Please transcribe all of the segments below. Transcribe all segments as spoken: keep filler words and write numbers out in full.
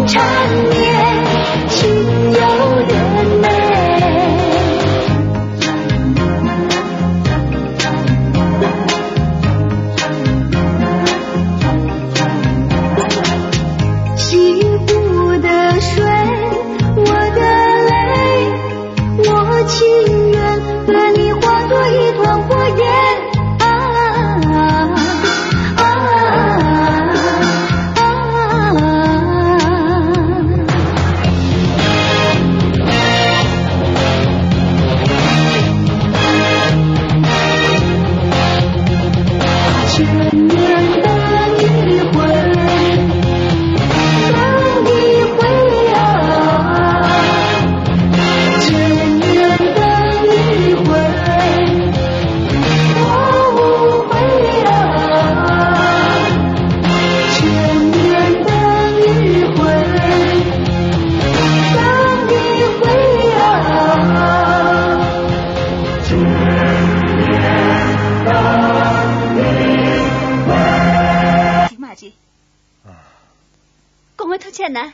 缠绵心有人美。幸福的水，我的泪，我情愿和你化作一团火焰。啊啊啊啊！千年的余晖，等你回啊。 千年的余晖，我无悔啊。千年的余晖，等你回啊。千年的余晖。 སྐུ་ངོ་ཐུགས་རྗེ་གནང་།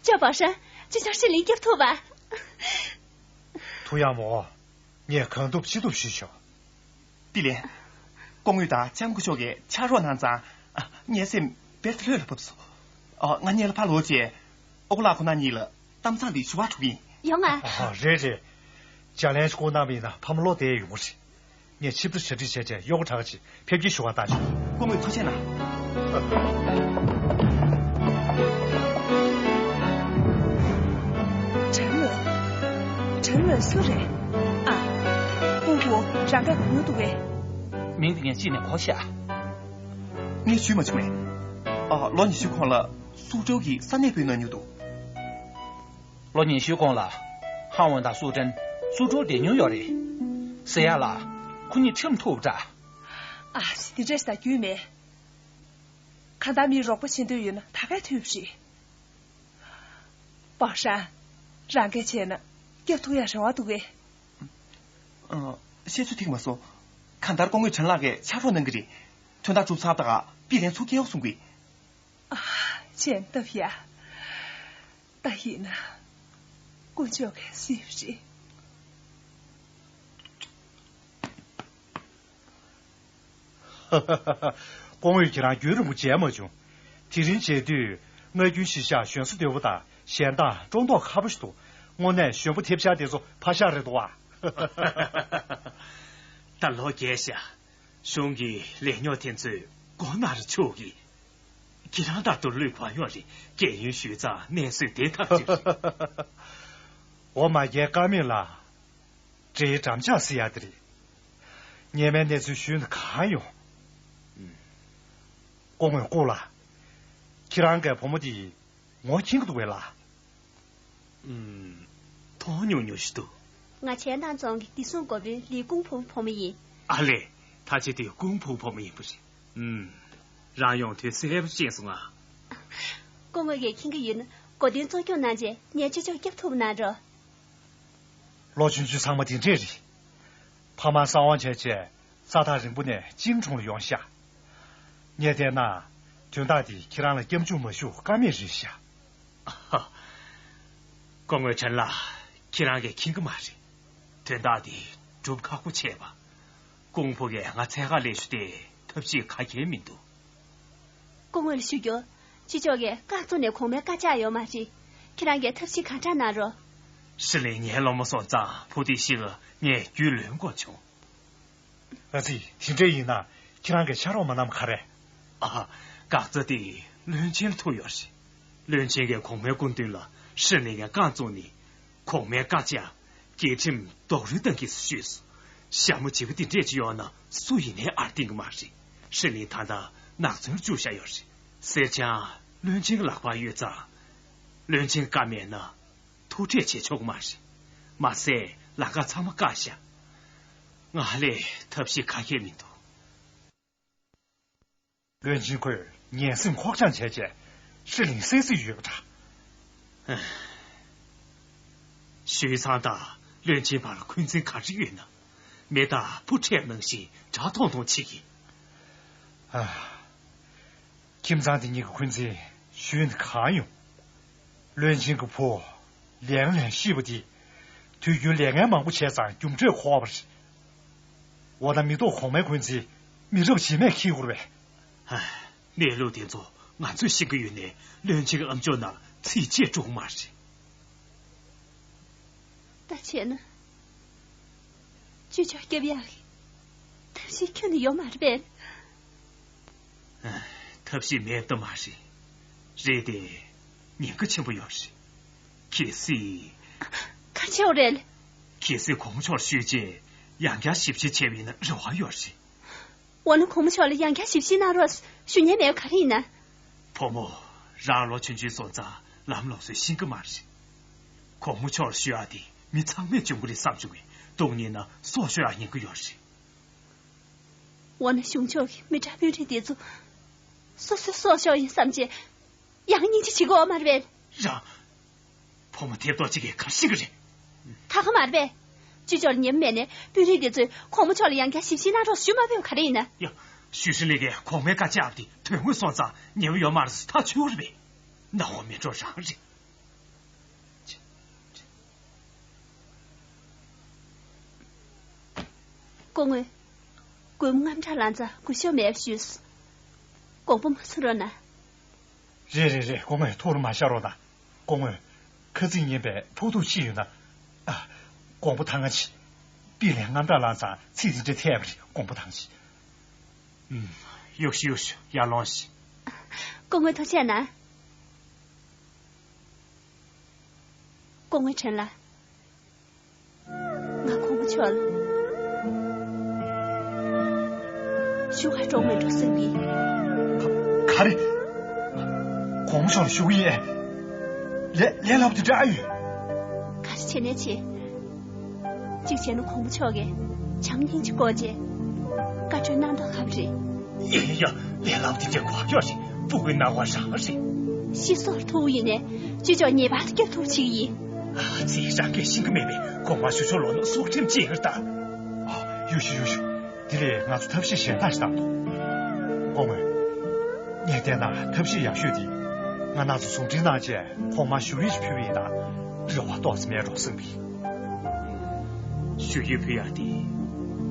ཅོ་པའོ་ཧྲན། ཅི་ཅོ་ཧྲི་ལིན་སྐྱོབ་ཐུབ་པ། ཐུ་ཡང་མོ། ངས་གང་ཐུབ་ཅི་ཐུབ་ཞུས་ཆོག། ཏི་ལེ། སྐུ་ངོ་དང་ལྕམ་སྐུ་ཞབས་ཀྱིས་ཕྱག་རོགས་གནང་ཙང་། ཨ། ངའི་སེམས་དཔེ་ལྷོད་ལ་བབས་སོང་། ཨ། ང་གཉིད་ལ་ཕར་ལོག་རྗེས། ཨོ་ཀུ་ལགས་ཁོ་ན་གཉིས་ལ་གཏམ་བཟང་འདི་ཞུ་བར་འགྲོ་གི་ཡིན། ཡོང་ང་། ཨ། རེད་རེད། ལྗགས་ལན་ཞིག་བསྐུར་གནང་བ་ཡིན་ན་ཕ་མ་བློ་བདེ་ཡོང་གི་རེད། ངས་ཆིབས་བསྒྱུར་གྲ་སྒྲིག་བྱས་རྗེས་གཡོག་གྲགས་ཀྱིས་ཕེབས་སྐྱེལ་ཞུ་བ་ལྟ་ཞོག། སྐུ་ངོ་ཐུགས་རྗེ་གནང་། ཁྲེན་ཝེ། ཁྲེན་ཝེ་སུ་རེད། ཨ། ཧུང་ཧུ། རང་ག་ག་ཉུ་འདུག་གས། མིང་དེ་ངས་ཅི་ནས་གོ་ཤག། ངས་ཞུས་མ་བྱུང་ངས། ཨ། ལོ་ཉི་ཤུ་གོང་ལ་སུའུ་ཀྲོའུ་གི་ས་གནས་སྤོས་གནང་མྱོང་འདུག། ལོ་ཉི་ཤུའི་གོང་ལ། ཧང་ཝུན་དང་སུའུ་ཀྲེན་སུའུ་ཀྲོའུ་བསྡད་མྱོང་ཡོད་རེད། ཟེར་ཡ་ལ། ཁོ་གཉིས་འཁྲིད་མ་ཐུབ་པ་འདྲ། ཨ་ཙི། དེ་འདྲས་ད་རྒྱུས་མེད། གང་ལྟར་མིའི་རོགས་པ་བྱེད་འདོད་ཡོད་ན་ད་གས་ཐུབ་རེད། པའོ་ཧྲན། རང་གིས་བྱས་ན་སྐྱོབ་ཐུབ་ཡ་རེ་བ་འདུག་གས། ཨ། བཤད་ཚུལ་འཐད་མ་སོང་། གང་ལྟར་སྐུ་ངོ་ཁྲེན་ལགས་ཀྱིས་ཕྱག་རོགས་གནང་གི་རེད། དོན་དག་གྲུབ་ཚར་དང་པི་ལན་ཚུར་སྐྱེལ་ཡོང་གསུང་གི། ཨ། སྤྱན་བཏབ་ཡ། ད་ཡིན་ན། དཀོན་མཆོག་གིས་གཟིགས་རེད། སྐུ་ངོས་ཁྱེད་རང་རྒྱུན་རིང་པོ་མཇལ་མ་བྱུང་། དེ་རིང་མཇལ་དུས་རྔ་རྒྱུན་གཞིས་ཆགས་གཞོན་ས་དོད་པོ་དང་གཞན་དང་ཀྲོང་ཏོག་ཁ་པོ་ཞིག་འདུག། དངོས་གནས་གཞོན་པོ་ཐེབས་ཤག་དེ་ཚོ་ཕ་ཤག་རེད་འདུག་བ། ད་ལོ་རྒས་ཤག། གཞུང་གི་ལས་རྙོག་དེ་ཚོས་མགོ་ན་རུ་ཆུག་གི། ཁྱེད་རང་དང་དུ་ལུས་གང་ཡོད་རེད། རྒས་ཡུན་ཞུས་ཙང་གནས་ཚུལ་བདེ་ཐག་ཆོད་རེད། འོ་མ་རྒྱལ་ཀ་མེད་ལ། འདྲེའི་འགྲམ་ལྕག་ཟེར་ཡ་དེ་རེད། ངས་མའི་གནས་ཚུལ་ཞུས་ན་གང་ཡོང་། ཨུམ། སྐུ་ངོ་སྐུ་ལ། ཁྱེད་རང་གི་བུ་མོ་དེ་ངོ་མཁྱེན་གི་འདུག་བས་ལ། ཨུམ། མཐོང་ཉུང་ཉུང་ཞིག་འདུག། ང་ཆན་ཏང་རྫོང་གི་བདེ་སྲུང་འགོ་དཔོན་ལི་ཀུང་ཕུའུ་བུ་མོ་ཡིན། ཨ་ལས། ད་ཅི་དེ་ཀུང་ཕུའུ་བུ་མོ་ཡིན་པ་རེད། ཨུམ། རང་ཡོང་དུས་གསལ་པོ་ཤེས་སོང་ང་། སྐུ་ངོ་གིས་མཁྱེན་གི་ཡོད་ན་གོ་སྟོན་གཙོ་སྐྱོང་གནང་རྗེས་ངས་ཅི་ལྕོགས་སྐྱོབ་ཐུབ་གནང་རོགས། ལོ་ཆུང་ཆུང་ཚང་མ་དེ་འདྲས་རེད། ཕ་མ་གསང་བ་བྱས་རྗེས་ས་ཐག་རིང་པོ་ནས་ཅིང་ཁྲུང་ལ་ཡོང་ཤག། ངས་བལྟས་ན། དོན་དག་འདི་ཁྱེད་རང་ལ་སྐྱབས་འཇུག་མ་ཞུ་ཀ་མེད་རེད་ཤག། ཨ་ཧ། སྐུ་ངོ་ཁྲེན་ལགས། ཁྱེད་རང་གིས་མཁྱེན་གི་མ་རེད། དོན་དག་འདི་སྒྲུབ་ཁག་པོ་བྱས་པ། ཀུང་ཕུ་གིས་ང་འཚོལ་ག་སླེབས་ཞུ་དེ་ཐབས་ཤེས་ག་གེ་མི་འདུག། སྐུ་ངོ་ལ་ཞུ་རྒྱུ། ཅི་ལྕོགས་ཀྱིས་རྐང་བཙུགས་ནས་གོང་མའི་བཀའ་བཅག་ཡོད་མ་རེད། ཁྱེད་རང་གིས་ཐབས་ཤེས་གང་དྲག་གནང་རོགས། ཧྲི་ལིན་ངའི་སློབ་མ་སོང་ཙང་ཕུ་ཏི་ཤི་ལ་ངས་རྒྱུས་ལོན་དགོས་བྱུང་། ཨ་ཙི། དེ་འདྲ་ཡིན་ན་ཁྱེད་རང་གིས་ཕྱག་རོགས་མ་གནང་ག་རེ། ཨ། འགག་རྩ་དེ་བློན་ཆེན་ལ་ཐུག་ཡོད་རེད། བློན་ཆེན་གྱིས་གོང་མའི་སྐུ་མདུན་ལ་ཧྲི་ལིན་གྱི་རྐང་བཙུགས་ནས། གོང་མའི་བཀའ་བཅག། རྒྱལ་ཁྲིམས་རྡོག་རོལ་བཏང་གི་ཞུས་སོང་། ཞྭ་མོ་བྱིས་པ་དེ་འདྲས་ཅིག་ཡོང་ན་སུ་ཡིན་ནའི་ཨར་བསྟན་གི་མ་རེད། ཧྲི་ལིན་ད་ལྟ་ནགས་ཚལ་བཅུག་བཞག་ཡོད་རེད། སེར་ཆང་བློན་ཆེན་གྱི་ལག་པར་ཡོད་ཙང་། བློན་ཆེན་བཀའ་མེད་ན་ཐུག་འཕྲད་བྱེད་ཆོག་གི་མ་རེད། མ་ཟད་ལམ་ཁ་ཚང་མ་བཀག་བཞག། ང་ལས་ཐབས་ཤེས་ག་གེ་མི་འདུག། བློན་ཆེན་ཁོས་ངན་སེམས་ཁོག་བཅངས་བྱས་རྗེས་ཧྲི་ལིན་བསད་རྩིས་ཡོད་པ་འདྲ། ཞུས་ཚང་དང་བློན་ཆེན་བར་འཁོན་འཛིན་ག་རེ་ཡོད་ན། མེ་དང་བུ་འཕྲད་ནང་བཞིན་དྲག་ཐོང་ཐོང་བྱེད་ཀྱི། ཨ། ཁྱིམ་ཚང་དེ་གཉིས་ཀྱི་འཁོན་འཛིན་ཞུས་ན་གང་ཡོང་། བློན་ཆེན་གྱི་བུ། ལན་ལན་ཤེས་པ་དེ། དུས་རྒྱུན་ལས་ངན་མང་པོ་བྱས་ཙང་རྒྱུ་འབྲས་འཁོར་བ་རེད། འོ་ན་མི་ཐོག་གོང་མའི་འཁོན་འཛིན་མི་རབས་རྗེས་མས་འཁྱེར་དགོས་རེད་པས། ཧ། གནས་ལུགས་དེ་ཚོ་ང་ཚོས་ཤེས་ཀྱི་ཡོད་ནའི་བློན་ཆེན་གྱི་ཨམ་ཅོག་ནང་ཚིག་གཅིག་འགྲོ་གི་མ་རེད། ད་བྱས་ན། ཅོ་ཅོ་སྐྱོབ་ཡག་གི་ཐབས་ཤེས་ཁྱོན་ནས་ཡོད་མ་རེད་པས། ཐབས་ཤེས་མེད་དུ་མ་རེད། རེད་དེ། ཉེན་ཁ་ཆེན་པོ་ཡོད་རེད། གལ་སྲིད། ག་ཆེ་བ་རེད། གལ་སྲིད་གོང་མ་མཆོག་ལ་ཤོད་རྗེས་ཡང་བསྐྱར་ཞིབ་བཤེར་བྱས་པ་ཡིན་ན་རེ་བ་ཡོད་རེད། འོ་ན་གོང་མ་མཆོག་ལ་ཡང་བསྐྱར་ཞིབ་བཤེར་གནང་རོགས་ཞུ་མཁན་མེད་པ་ག་རེ་ཡིན་ན། བུ་མོ། རང་ལོ་ཆུང་ཆུང་སོང་ཙང་ལམ་ལོག་སྲོལ་ཤེས་ཀྱི་མ་རེད། གོང་མ་མཆོག་ལ་ཞུ་ཡག་དེ་མི་ཚང་མས་འཇོན་གྱི་རེད་བསམ་བྱུང་བས་སྡུག་བསྔལ་ན་སྲོག་ཤོར་ཡག་ཉེན་ཁ་ཡོད་རེད། འོ་ན་གཞུང་ཕྱོགས་ཀྱི་མི་དྲག་དཔོན་རིགས་དེ་ཚོ་སོ་སོའི་སྲོག་ཤོར་ཡིན་བསམ་བྱས་ཡང་སྙིང་རྗེ་བྱེད་དགོས་མ་རེད་པས། རང་། བུ་མོ་དེབ་ཐོག་གཅིག་གིས་ག་རེ་ཤེས་ཀྱི་རེད། ད་ག་མ་རེད་པས། ཅོ་ཅོ་ལ་ཉེས་པ་མེད་ནའི་དཔོན་རིགས་དེ་ཚོས་གོང་མ་མཆོག་ལ་ཡང་བསྐྱར་ཞིབ་བཤེར་གནང་རོགས་ཞུ་མ་ཕོད་པ་ག་རེ་ཡིན་ན། ཡ། ཞུས་ཧྲི་ལི་གིས་གོང་མའི་བཀའ་བཅག་པ་དེ་དོན་དངོས་སོང་ཙང་ཉེས་པ་ཡོད་མ་རེད་ཟེར་ཐག་ཆོད་རེད་པས། སྣང་བ་མེད་འགྲོ་རང་རེད། སྐུ་ངོ། སྒོར་མོ་དངངས་སྐྲག་ལངས་ཙང་སྒུལ་ཤུགས་མེད་པ་ཞུས། དགོངས་པ་མ་ཚོམ་རོགས་གནང་། རེད་རེད་རེད། སྐུ་ངོ་ཐུགས་ལ་མ་བཞག་རོགས་གནང་། སྐུ་ངོ། ཁ་ཚིག་སྙན་པས་ཐུགས་སྡུག་ཆེ་ཡོད་ན། ཨ། དགོངས་པ་དྭངས་ཆེ། པི་ལན་དངངས་སྐྲག་ལངས་ཙང་ཚིག་དེ་འདྲ་ཐེབས་པ་རེད། དགོངས་པ་དྭངས་ཆེ། ཨུམ། གཡོ་ཤི་གཡོ་ཤི། ཡར་ལོངས་ཤིག། སྐུ་ངོ་ཐུགས་རྗེ་གནང་། སྐུ་ངོ་ཁྲེན་ལགས། ང་གོང་མ་མཆོག་ལ་ཞུ་ག་འགྲོ་མི་འགྲོ་བསམ་གི། ག་ག་རེ། གོང་མ་མཆོག་ལ་ཞུ་གི་ཡིན། ལས་ལས་སླ་པོ་དེ་འདྲ་ཨ་ཡོད། ག་རེ་བྱས་ནས་བྱེད། གཅིག་བྱས་ན་གོང་མ་མཆོག་གིས་བྱམས་སྙིང་རྗེ་སྐོར་བྱས་བཀའ་འཁྲོལ་གནང་མདོག་ཁ་པོ་རེད། ཡ་ཡ། ལས་སླ་པོ་དེ་འདྲ་གོ་ཡོད་རེད། སྤུ་གུའི་སྣང་བ་རང་རེད། ཤི་སྲོག་ཐུག་ཡིན་ནའི་ཅོ་ཅོ་ངེས་པར་དུ་སྐྱོབ་ཐུབ་ཅིག་ཡིན། ཨ་ཙི། རང་གིས་ཤེས་ཀྱི་མེད་པས་གོང་མ་ཞུ་ཕྱོགས་ལོག་ན་སྲོག་ཁྲིམས་བཅད་ཡོད་ད། ཨ། ཡོ་ཤུ་ཡོ་ཤུ། དེ་ལས་ང་ཚོ་ཐབས་ཤེས་གཞན་དག་ཞིག་བཏང་། སྐུ་ངོ། ངས་བལྟས་ན་ཐབས་ཤེས་ཡག་ཤོས་དེ། ང་རང་ཚོ་ཟུང་འབྲེལ་གནང་བྱས་གོང་མར་ཞུ་ཡིག་ཅིག་ཕུལ་བ་ཡིན་ན་རེ་བ་ཏོག་ཙམ་མེད་འགྲོ་བསམ་གི། ཞུ་ཡིག་ཕུལ་ཡག་དེ་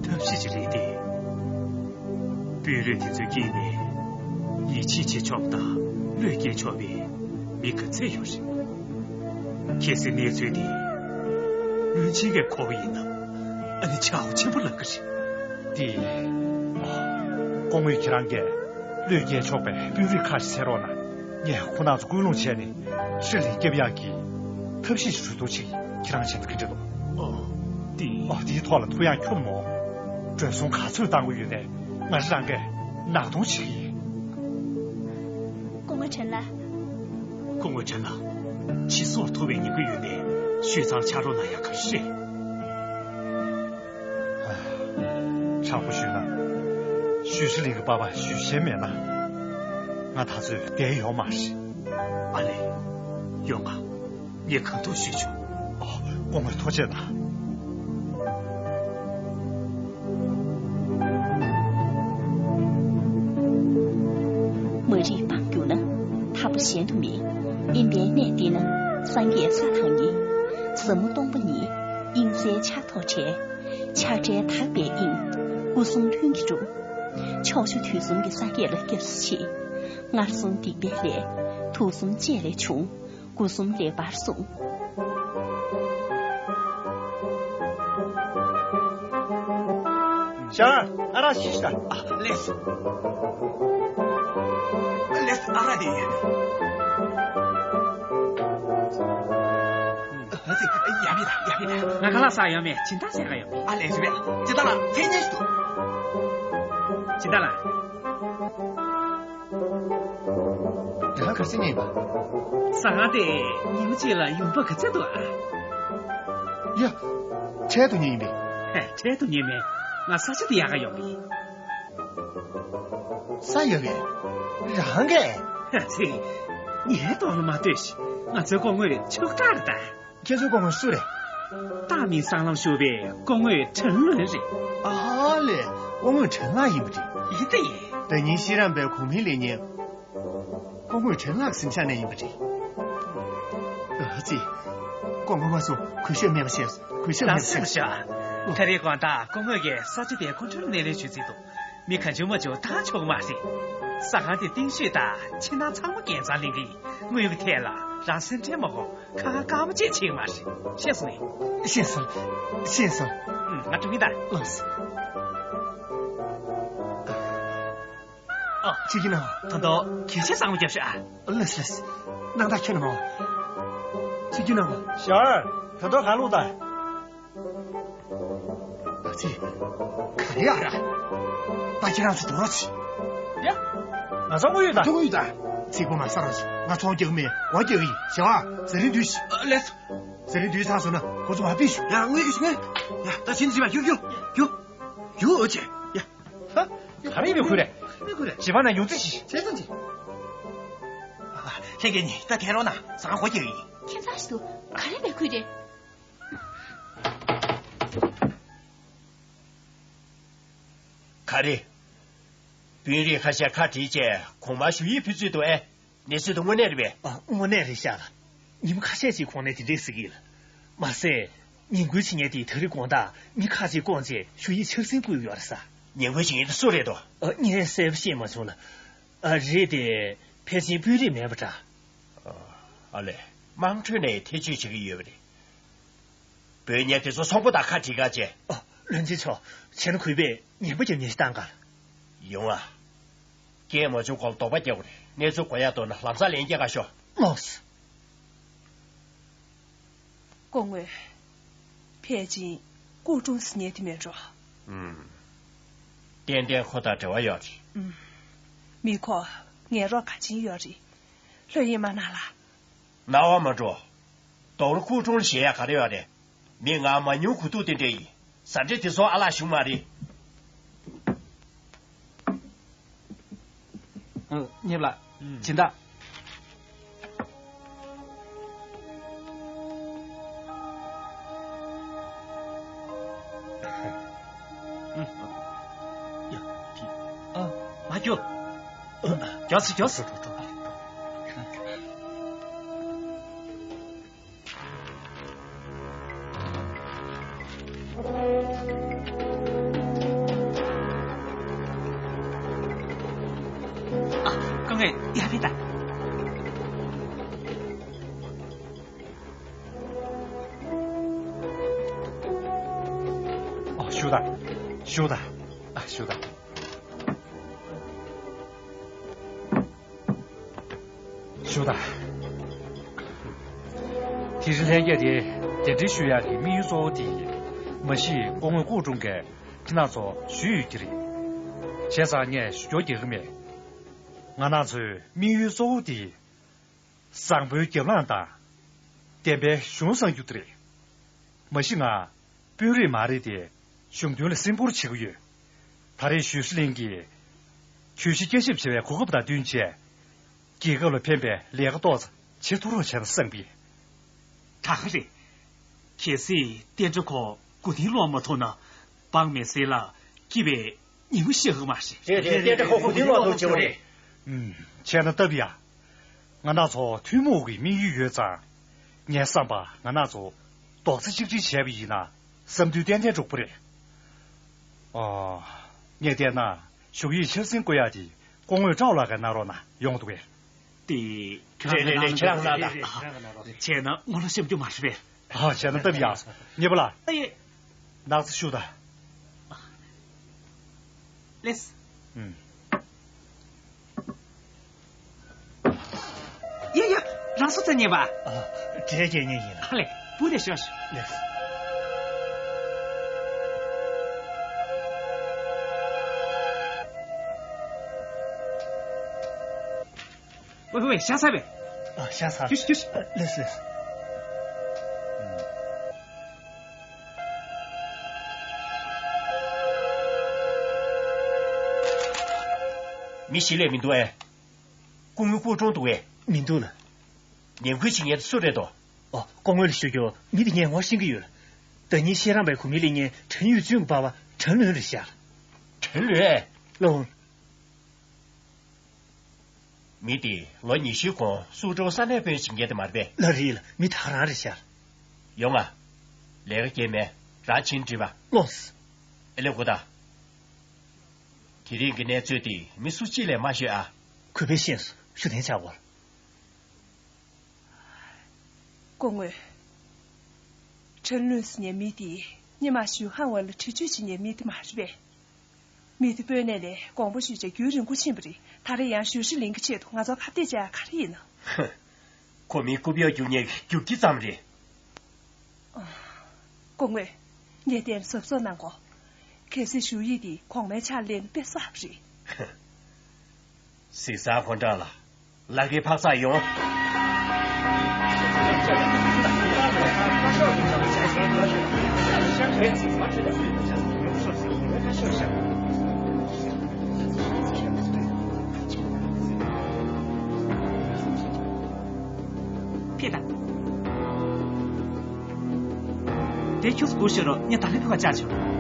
ཐབས་ཤེས་ཅིག་རེད་དེ། དཔོན་རིགས་དེ་ཚོའི་དཀྱིལ་ནས་ཡིད་ཆེས་བྱེད་ཆོག་པ་དང་བློས་འགེལ་ཆོག་པའི་མི་ག་ཚད་ཡོད་རེད། གལ་སྲིད་གནས་ཚུལ་དེ་བློན་ཆེན་གྱིས་གོ་བ་ཡིན་ན། ཨ་ནི་ཆག་སྒོ་ཆེན་པོ་ལངས་ཀྱི་རེད། དེ། སྐུ་ངོ་ཁྱེད་རང་གིས་བློས་འགེལ་ཆོག་པའི་དཔོན་རིགས་ཁག་ཅིག་འཚོལ་རོགས་གནང་། ངས་ཁོང་རྣམ་ཚོ་སྐུལ་སློང་བྱས་ནས་ཧྲི་ལི་སྐྱོབ་ཡག་གི་ཐབས་ཤེས་ཤིག་འཚོལ་ཐུབ་ཅིག་ཁྱེད་རང་བྱེད་ཐུབ་ཀྱི་འདྲ་འདུག། ཨོ། དེ། ཨོ། དེའི་ཐོག་ལ་ཐུགས་ཡངས་ཁྱོན་མོ། འགྲོ་སོང་ག་ཚོད་བཏང་དགོས་ཡོད་ནའི་ང་རང་གིས་ནག་འདོན་བྱེད་ཀྱི་ཡིན། སྐུ་ངོ་ཁྲེན་ལགས། སྐུ་ངོ་ཁྲེན་ལགས། ཕྱི་སོར་ཐོར་བའི་ཉེན་ཁ་ཡོད་ནའི་ཞུས་ཚང་ཕྱག་རོགས་གནང་ཡག་ག་རེ་རེད། ཨ། དྲང་པོ་ཞུས་ན། ཞུས་ཧྲི་ལིན་གྱི་པ་ཕ་ཞུས་ཤན་མེད་ན། ང་ད་ཚོད་བསྡད་ཡོད་མ་རེད། ཨ་ལས། ཡོང་ང་། ངས་གང་ཐུབ་ཞུས་ཆོག། ཨོ། སྐུ་ངོ་ཐུགས་རྗེ་གནང་། མ་རིག་སྤང་གྱུར་ན་ཐར་པ་གཞན་དུ་མེད། དབེན་པའི་གནས་འདི་ན་སངས་རྒྱས་ས་དང་ཉིད། ཟབ་མོ་སྟོང་པ་ཉིད་དབྱིངས་གསལ་ཆར་ཐོག་བྲལ། ཆགས་བྲལ་དག་པའི་དབྱིངས། སྐུ་གསུམ་ལྷུན་གྱིས་གྲུབ། ཕྱོགས་བཅུ་དུས་གསུམ་གྱི་སངས་རྒྱས་ལ་སྐྱབས་སུ་མཆི། མངར་གསུམ་སྡིག་པའི་ལས། དུག་གསུམ་བཅས་ལས་བྱུང་། སྒོ་གསུམ་ལེགས་པར་བསྲུང་། ཞང་ཨ་རག་ཤི་ཤ། ཨ་ལེས། ཨ་ལེས། ཨ་རག་དེ་ཡོད། ཨ་ཙི། ཡ་མི་ད། ཡ་མི་ད། ང་ཁ་ལག་ཟ་ཡོང་མེད། སྦྱིན་བདག་ཟས་ག་ཡོང་མེད། ཨ་ལེས་རེད་པས། སྦྱིན་བདག་ལགས་ཚེ་ཉེས་ཤིག་འདུག། སྦྱིན་བདག་ལགས། རང་ག་རེ་ཟེར་མཁན་ཡིན་པ། ཟ་ཁང་དེ་ཉིན་གཅིག་ལ་ཡོང་འབབ་ག་ཚད་འདུག་ཨ། ཡ། འཕྲལ་དུ་ཉོས་ཡིན་པས། ཧེ། འཕྲལ་དུ་ཉོས་མེད། ང་ས་ཆ་དེ་ཡག་ག་ཡོང་གི། ས་ཡག་གས། རང་གས། ཧ་ཙི། ངའི་གདོང་ལ་མ་ལྟོས་ཤིག། ང་ཚོའི་སྐུ་ངོ་མཆོག་གྲགས་རེད་ད། ཁྱེད་ཚོའི་སྐུ་ངོ་སུ་རེད། བཏགས་མིང་སྲང་ལམ་ཞུ་བའི་སྐུ་ངོ་ཁྲེན་ལུན་རེད། ཨ་ལས། སྐུ་ངོ་ཁྲེན་ལགས་ཡིན་པ་རེད། ཡིན་ད་ཡིན། ཟླ་ཉིན་ཤེས་རམས་པའི་གོང་མའི་ལས་ཉིན། སྐུ་ངོ་ཁྲེན་ལགས་གཟིམ་ཤག་ནས་ཡིན་པ་རེད། ཨ་ཙི། སྐུ་ངོ་མ་སུ་གུས་ཞབས་མེད་པ་བྱས། གུས་ཞབས་མེད་པ་བྱས། ད་སེམས་ཤ། ད་རེས་དགོང་དག་སྐུ་ངོ་གིས་ས་ཆ་དེའི་སྐུ་མགྲོན་སྣེ་ལེན་ཞུ་རྩིས་འདུག་མི་གང་བྱུང་མ་བྱུང་བཏང་ཆོག་གི་མ་རེད། ཟ་ཁང་དེ་རྟིང་ཤོས་དང་ཕྱི་ནང་ཚང་མ་རྒྱལ་མཚང་ལེན་གི། དངུལ་གྱི་ཐད་ལ་རང་སེམས་ཁྲལ་མ་དགོས། ཁ་ཁ་དཀར་པོ་བྱས་བྱེད་ཀྱི་མ་རེད། ཤེས་སོང་ངས། ཤེས་སོང་། ཤེས་སོང་། ཨུམ། ང་འགྲོ་གི་ཡིན་ད། ལགས་སོ། ཨ། ཆུ་རྒྱུན་ནང་། ད་དུང་གལ་ཆེ་བཟང་པོ་རྒྱབ་ཤག་ཨ། ལགས་སོ་ལགས་སོ། སྣང་དག་ཁྱོན་ནས་མ། ཆུ་རྒྱུན་ནང་། ཞར། ད་དུང་ག་ལུགས་ད། ཨ་ཙི། ག་རེ་ཨ་ར། ད་ཁྱེད་རང་ཚོ་དོ་རོ་ཆི། ཡ། ང་ཚོ་དངོས་ཡོད་ད། དངོས་ཡོད་ད། ཚིག་པ་མ་ཟ་རོགས་ཞིག་ང་ཚོང་རྒྱག་མེད། འོ་རྒྱག་ཡིན་བྱ་བ། ཟ་རིན་བསྡུས་ཤིག་ཨ། ལགས་སོ། ཟ་རིན་བསྡུས་ཚར་སོང་ན་ཁོ་ཚོ་མ་ཕེབས་ཤོག་ཡ། དངོས་ཡོད་ཤིག་ཡ། ད་ཕྱིན་ཅི་མ་རྒྱུག་རྒྱུག་རྒྱུག་རྒྱུག་འོ་ཅེ། ཡ། ཧ། ག་རེ་ཡིན་པའི་ཁུལ་རེད། མི་ཁུལ་རེད། བྱིས་པ་ན་ཡོང་རྩིས་ཤིག་བྱས་ཙང་ཅི། ཨ། ལྷན་རྒྱས་གཉིས་ད་ཐལ་རོགས་གནང་། ཟ་ཁང་སྒོ་རྒྱག་ཡིན། ཁྱད་མཚར་ཞིག་འདུག་ག་རེ་མི་ཁུལ་རེད། ག་རེ། དཔོན་རིགས་ཁ་ཤས་ཁ་བྲལ་རྗེས་གོང་མར་ཞུ་ཡིག་ཕུལ་ཚུལ་འདུག་ཨེ། གནས་ཚུལ་དེ་དངོས་གནས་རེད་པས། ཨ། དངོས་གནས་རེད་ཤག་ལགས། ཉིན་མོ་ཁ་ཤས་ཅིག་གོང་ནས་དེ་འདྲས་ཟེར་གྱི་ཡོད་ལགས། མ་ཟད། ཉིན་འགུལ་བྱེད་མཁན་དེས་ད་རེས་དགོང་དག་མི་ཁག་ཅིག་བསྐོངས་རྗེས་ཞུ་ཡིག་ཕྱག་འཚལ་བསྐུར་ཡོད་རེད་ཟེར། ཉིན་འགུལ་བྱེད་མཁན་དེ་སུ་རེད་དོ། ཨ། ངས་གསལ་པོ་ཤེས་མ་བྱུང་ལགས། ཨ། རེད་དེ། ཕལ་ཆེར་དཔོན་རིགས་མིན་པ་འདྲ། ཨ་ལས། དམངས་ཁྲོད་ནས་ཐེ་བྱུས་བྱེད་ཀྱི་ཡོད་པ་རེད། འབོད་མཁན་དེ་ཚོ་ཚོགས་པ་དང་ཁ་བྲལ་ག་བྱས། ཨ། བློན་ཆེན་མཆོག་བྱས་ན་གུས་པས་ཉན་པ་རྒྱབ་ཉན་ཞིག་བཏང་ག་ལགས། ཡོང་ཨ། སྐད་མ་བྱུང་གོང་ལ་དོགས་པ་རྒྱག་དགོས་རེད། གནས་ཚུལ་གོ་ཡག་འདུག་ན་ལམ་སང་ལན་རྒྱག་ག་ཤོག་ལགས་སོ། སྐུ་ངོ། ཕལ་ཆེར་སྐུ་གྲོངས་ཟེར་མཁན་དེ་མེད་འགྲོ། ཨུམ། ཏན་ཏན་ཁོ་དང་འབྲེལ་བ་ཡོད་རེད། ཨུམ། མི་ཁོ་ངན་རོགས་ག་ཅིག་ཡོད་རེད། ལྷོད་གཡེང་མ་གནང་ལགས། རྣ་བ་མ་འགྲོ། རྡོག་རོ་སྐུ་གྲོངས་ལ་ཞེད་ཡག་ག་རེ་ཡོད་རེད། མི་ང་མང་ཉུང་གོ་ཐུབ་དེ་འདྲ་ཡིན། ཟ་འདྲེ་དེ་ཚོ་ཨ་ལགས་བྱུང་མ་རེད། ཨ། གཉེར་ལགས། ཨུམ། སྦྱིན་བདག་ཨུམ། ཡ། ཨ། མ་རྒྱོབ། རྒྱོབ་སོང་། རྒྱོབ་སོང་། ཨ། སྐུ་ངོ་ཡར་ཕེབས་དང་། ཨ། བཞུགས་དང་། བཞུགས་དང་། ཨ། བཞུགས་དང་། བཞུགས་དང་། དེ་རིང་ལྷན་རྒྱས་དེ་གདན་འདྲེན་ཞུ་ཡག་གི་དམིགས་ཡུལ་གཙོ་བོ་དེ་ཡིན། མ་གཞི་སྐུ་ངོ་སྐུ་གྲོངས་མཁན་ཁྱེད་རང་ཚོ་ཞུས་ཡོད་ཀྱི་རེད། བྱས་ཙང་ངས་ཞུ་སྐྱོར་རྒྱག་གི་མེད། ང་རང་ཚོའི་དམིགས་ཡུལ་གཙོ་བོ་དེ་བཟང་པོའི་རྒྱབ་ལངས་དང་། བདེན་པའི་གཞུང་བསྲང་རྒྱུ་དེ་རེད། མ་གཞི་ང་དཔོན་རིགས་མ་རེད་དེ། གཞུང་དོན་ལ་སེམས་ཁུར་བྱེད་ཀྱི་ཡོད། ད་རེས་ཞུས་ཧྲི་གླིང་གིས་གྱོད་གཞི་བསྐྱར་ཞིབ་བྱེད་པའི་གོ་སྐབས་དང་བསྟུན་བྱས། རྒྱལ་ཁབ་ལ་ཕན་པའི་ལས་ཀ་ཏོག་ཙམ་བྱེད་ཐུབ་རོགས་བྱས་ན་བསམ་གི། ད་ག་རེད། གལ་སྲིད་བསྟན་དགྲ་ཁོ་མགོ་རྟིང་སློག་མ་ཐུབ་ན། འབངས་མི་སེར་ལ་སྐྱིད་པའི་ཉིན་མོ་ཤར་གི་མ་རེད། རེད་རེད། བསྟན་དགྲ་ཁོ་མགོ་རྟིང་སློག་ཐུབ་བྱེད་པ་རེད། ཨུམ། བྱས་ན་སྟབས་ཡག་ང་རང་ཚོ་ཐུན་མོང་གི་དམིགས་ཡུལ་ཡོད་ཙང་། ངའི་བསམ་པར་ང་རང་ཚོ་རྡོག་རྩ་གཅིག་སྒྲིལ་བྱས་པ་ཡིན་ན་བསམ་འདུན་ཏན་ཏན་འགྲུབ་ཀྱི་རེད། ཨོ། ངས་བལྟས་ན་ཞུ་ཡིག་ཕྱིར་འཛིན་བསྐུར་ཡག་དེ་སྐུ་ངོ་ཀྲའོ་ལགས་ཀྱིས་གནང་རོགས་གནང་། ཡོང་འདུག་གས། དེ། རེད་རེད་རེད། ཁྱེད་རང་གནང་དང་། བྱས་ན་ངོ་ལ་ཤོབ་རྒྱུ་མ་རེད་པས། ཨ། བྱས་ན་སྟབས་ཡག་གཉེར་པ་ལགས། ཨ་ཡེ། ནགས་ཚལ་བཞུགས་དང་། ལགས། ཨུམ། ཡ་ཡ། རང་སོ་ཚ་ཉེ་བ། ཨ། འབྲས་རྒྱག་མཁན་ཡིན་ལགས། ཨ་ལས། སྤུ་ནས་ཤོག་ཤོག་ལགས། ཝེ་ཝེ། ཤ་ཚ་བས། ཨ། ཤ་ཚ། ཤུ་ཤུ་ཤུ། ལགས་ལགས། མི་ཞིག་ལས་མི་འདུག་ཨེ། སྐུ་ངོ་སྐུ་གྲོངས་འདུག་ཨེ། མི་འདུག་ལགས། ཉེས་འཁུལ་བྱེད་མཁན་སུ་རེད་དོ། ཨོ། སྐུ་ངོ་ལ་ཞུ་རྒྱུ། མི་དེ་ངས་ངོ་ཤེས་ཀྱི་ཡོད། ཟླ་ཉིན་ཤེས་རམས་པའི་གོ་མི་ལེན་མཁན་ཁྲན་ཡུས་ཙུན་གྱི་པ་ཕ་ཁྲན་ལུན་རེད་ཤག་ཁྲན་ལུན། ལགས། མི་དེ་ལོ་ཉི་ཤུའི་གོང་སུ་ཀྲོའུ་ས་གནས་དཔོན་བྱེད་མཁན་དེ་མ་རེད་པས། ལགས་རེད་ལགས། མི་ད་ག་རང་རེད་ཤག་ཡོང་ང་། ལས་ཀ་རྐྱེན་མེད། རང་ཕྱིན་དྲིས་པ། ལོས། ཨེ་ལས་གོ་ད། དེ་རིང་གི་གནས་ཚུལ་དེ་མི་སུ་གཅིག་ལས་མ་ཤོད་ཨ། གུས་པས་ཤེས་སོང་། ཞུ་གཏན་བཅག་གོ། སྐུ་ངོ། ཁྲེན་ལུན་ཟེར་མཁན་མི་དེ་སྔོན་མ་ཞུས་ཧང་ཝེ་ལ་འཁྲིག་སྤྱོད་བྱེད་མཁན་མི་དེ་མ་རེད་པས། མི་དེ་སྤོས་ནས་ལས་དགོངས་པ་ཞུས་བྱས་རྒྱུན་རིང་པོ་ཕྱིན་པ་རེད། ད་རེས་ཡང་ཞུ་ཧྲི་ལིང་གི་ཆེད་དུ་ང་ཚོར་ཁ་གཏད་བྱས་ཡ་ག་རེ་ཡིན་ནམ། ཧ། ཁོ་མི་རྐུབ་གཡོག་རྒྱུག་མཁན་གྱི་རྒྱུག་ཁྱི་ཙམ་རེད། སྐུ་ངོ། ངས་དེར་གཟབ་གཟབ་གནང་གོ། གལ་སྲིད་ཞུ་ཡིག་འདི་གོང་མའི་ཕྱག་ལ་སླེབས་ན་དཔེ་བསགས་པ་རེད། ཧ། གཟིགས་ཚང་ཧོན་ཀྲང་ལགས། ལག་གི་འཕག་འཚག་ཡོང་། ཕེབས་དང་། དེ་ཁྱོད་ཚོ་སྒུག་ཤོག་རོགས། ངས་ད་ལན་ཕུད་པ་བཅར་བྱུང་།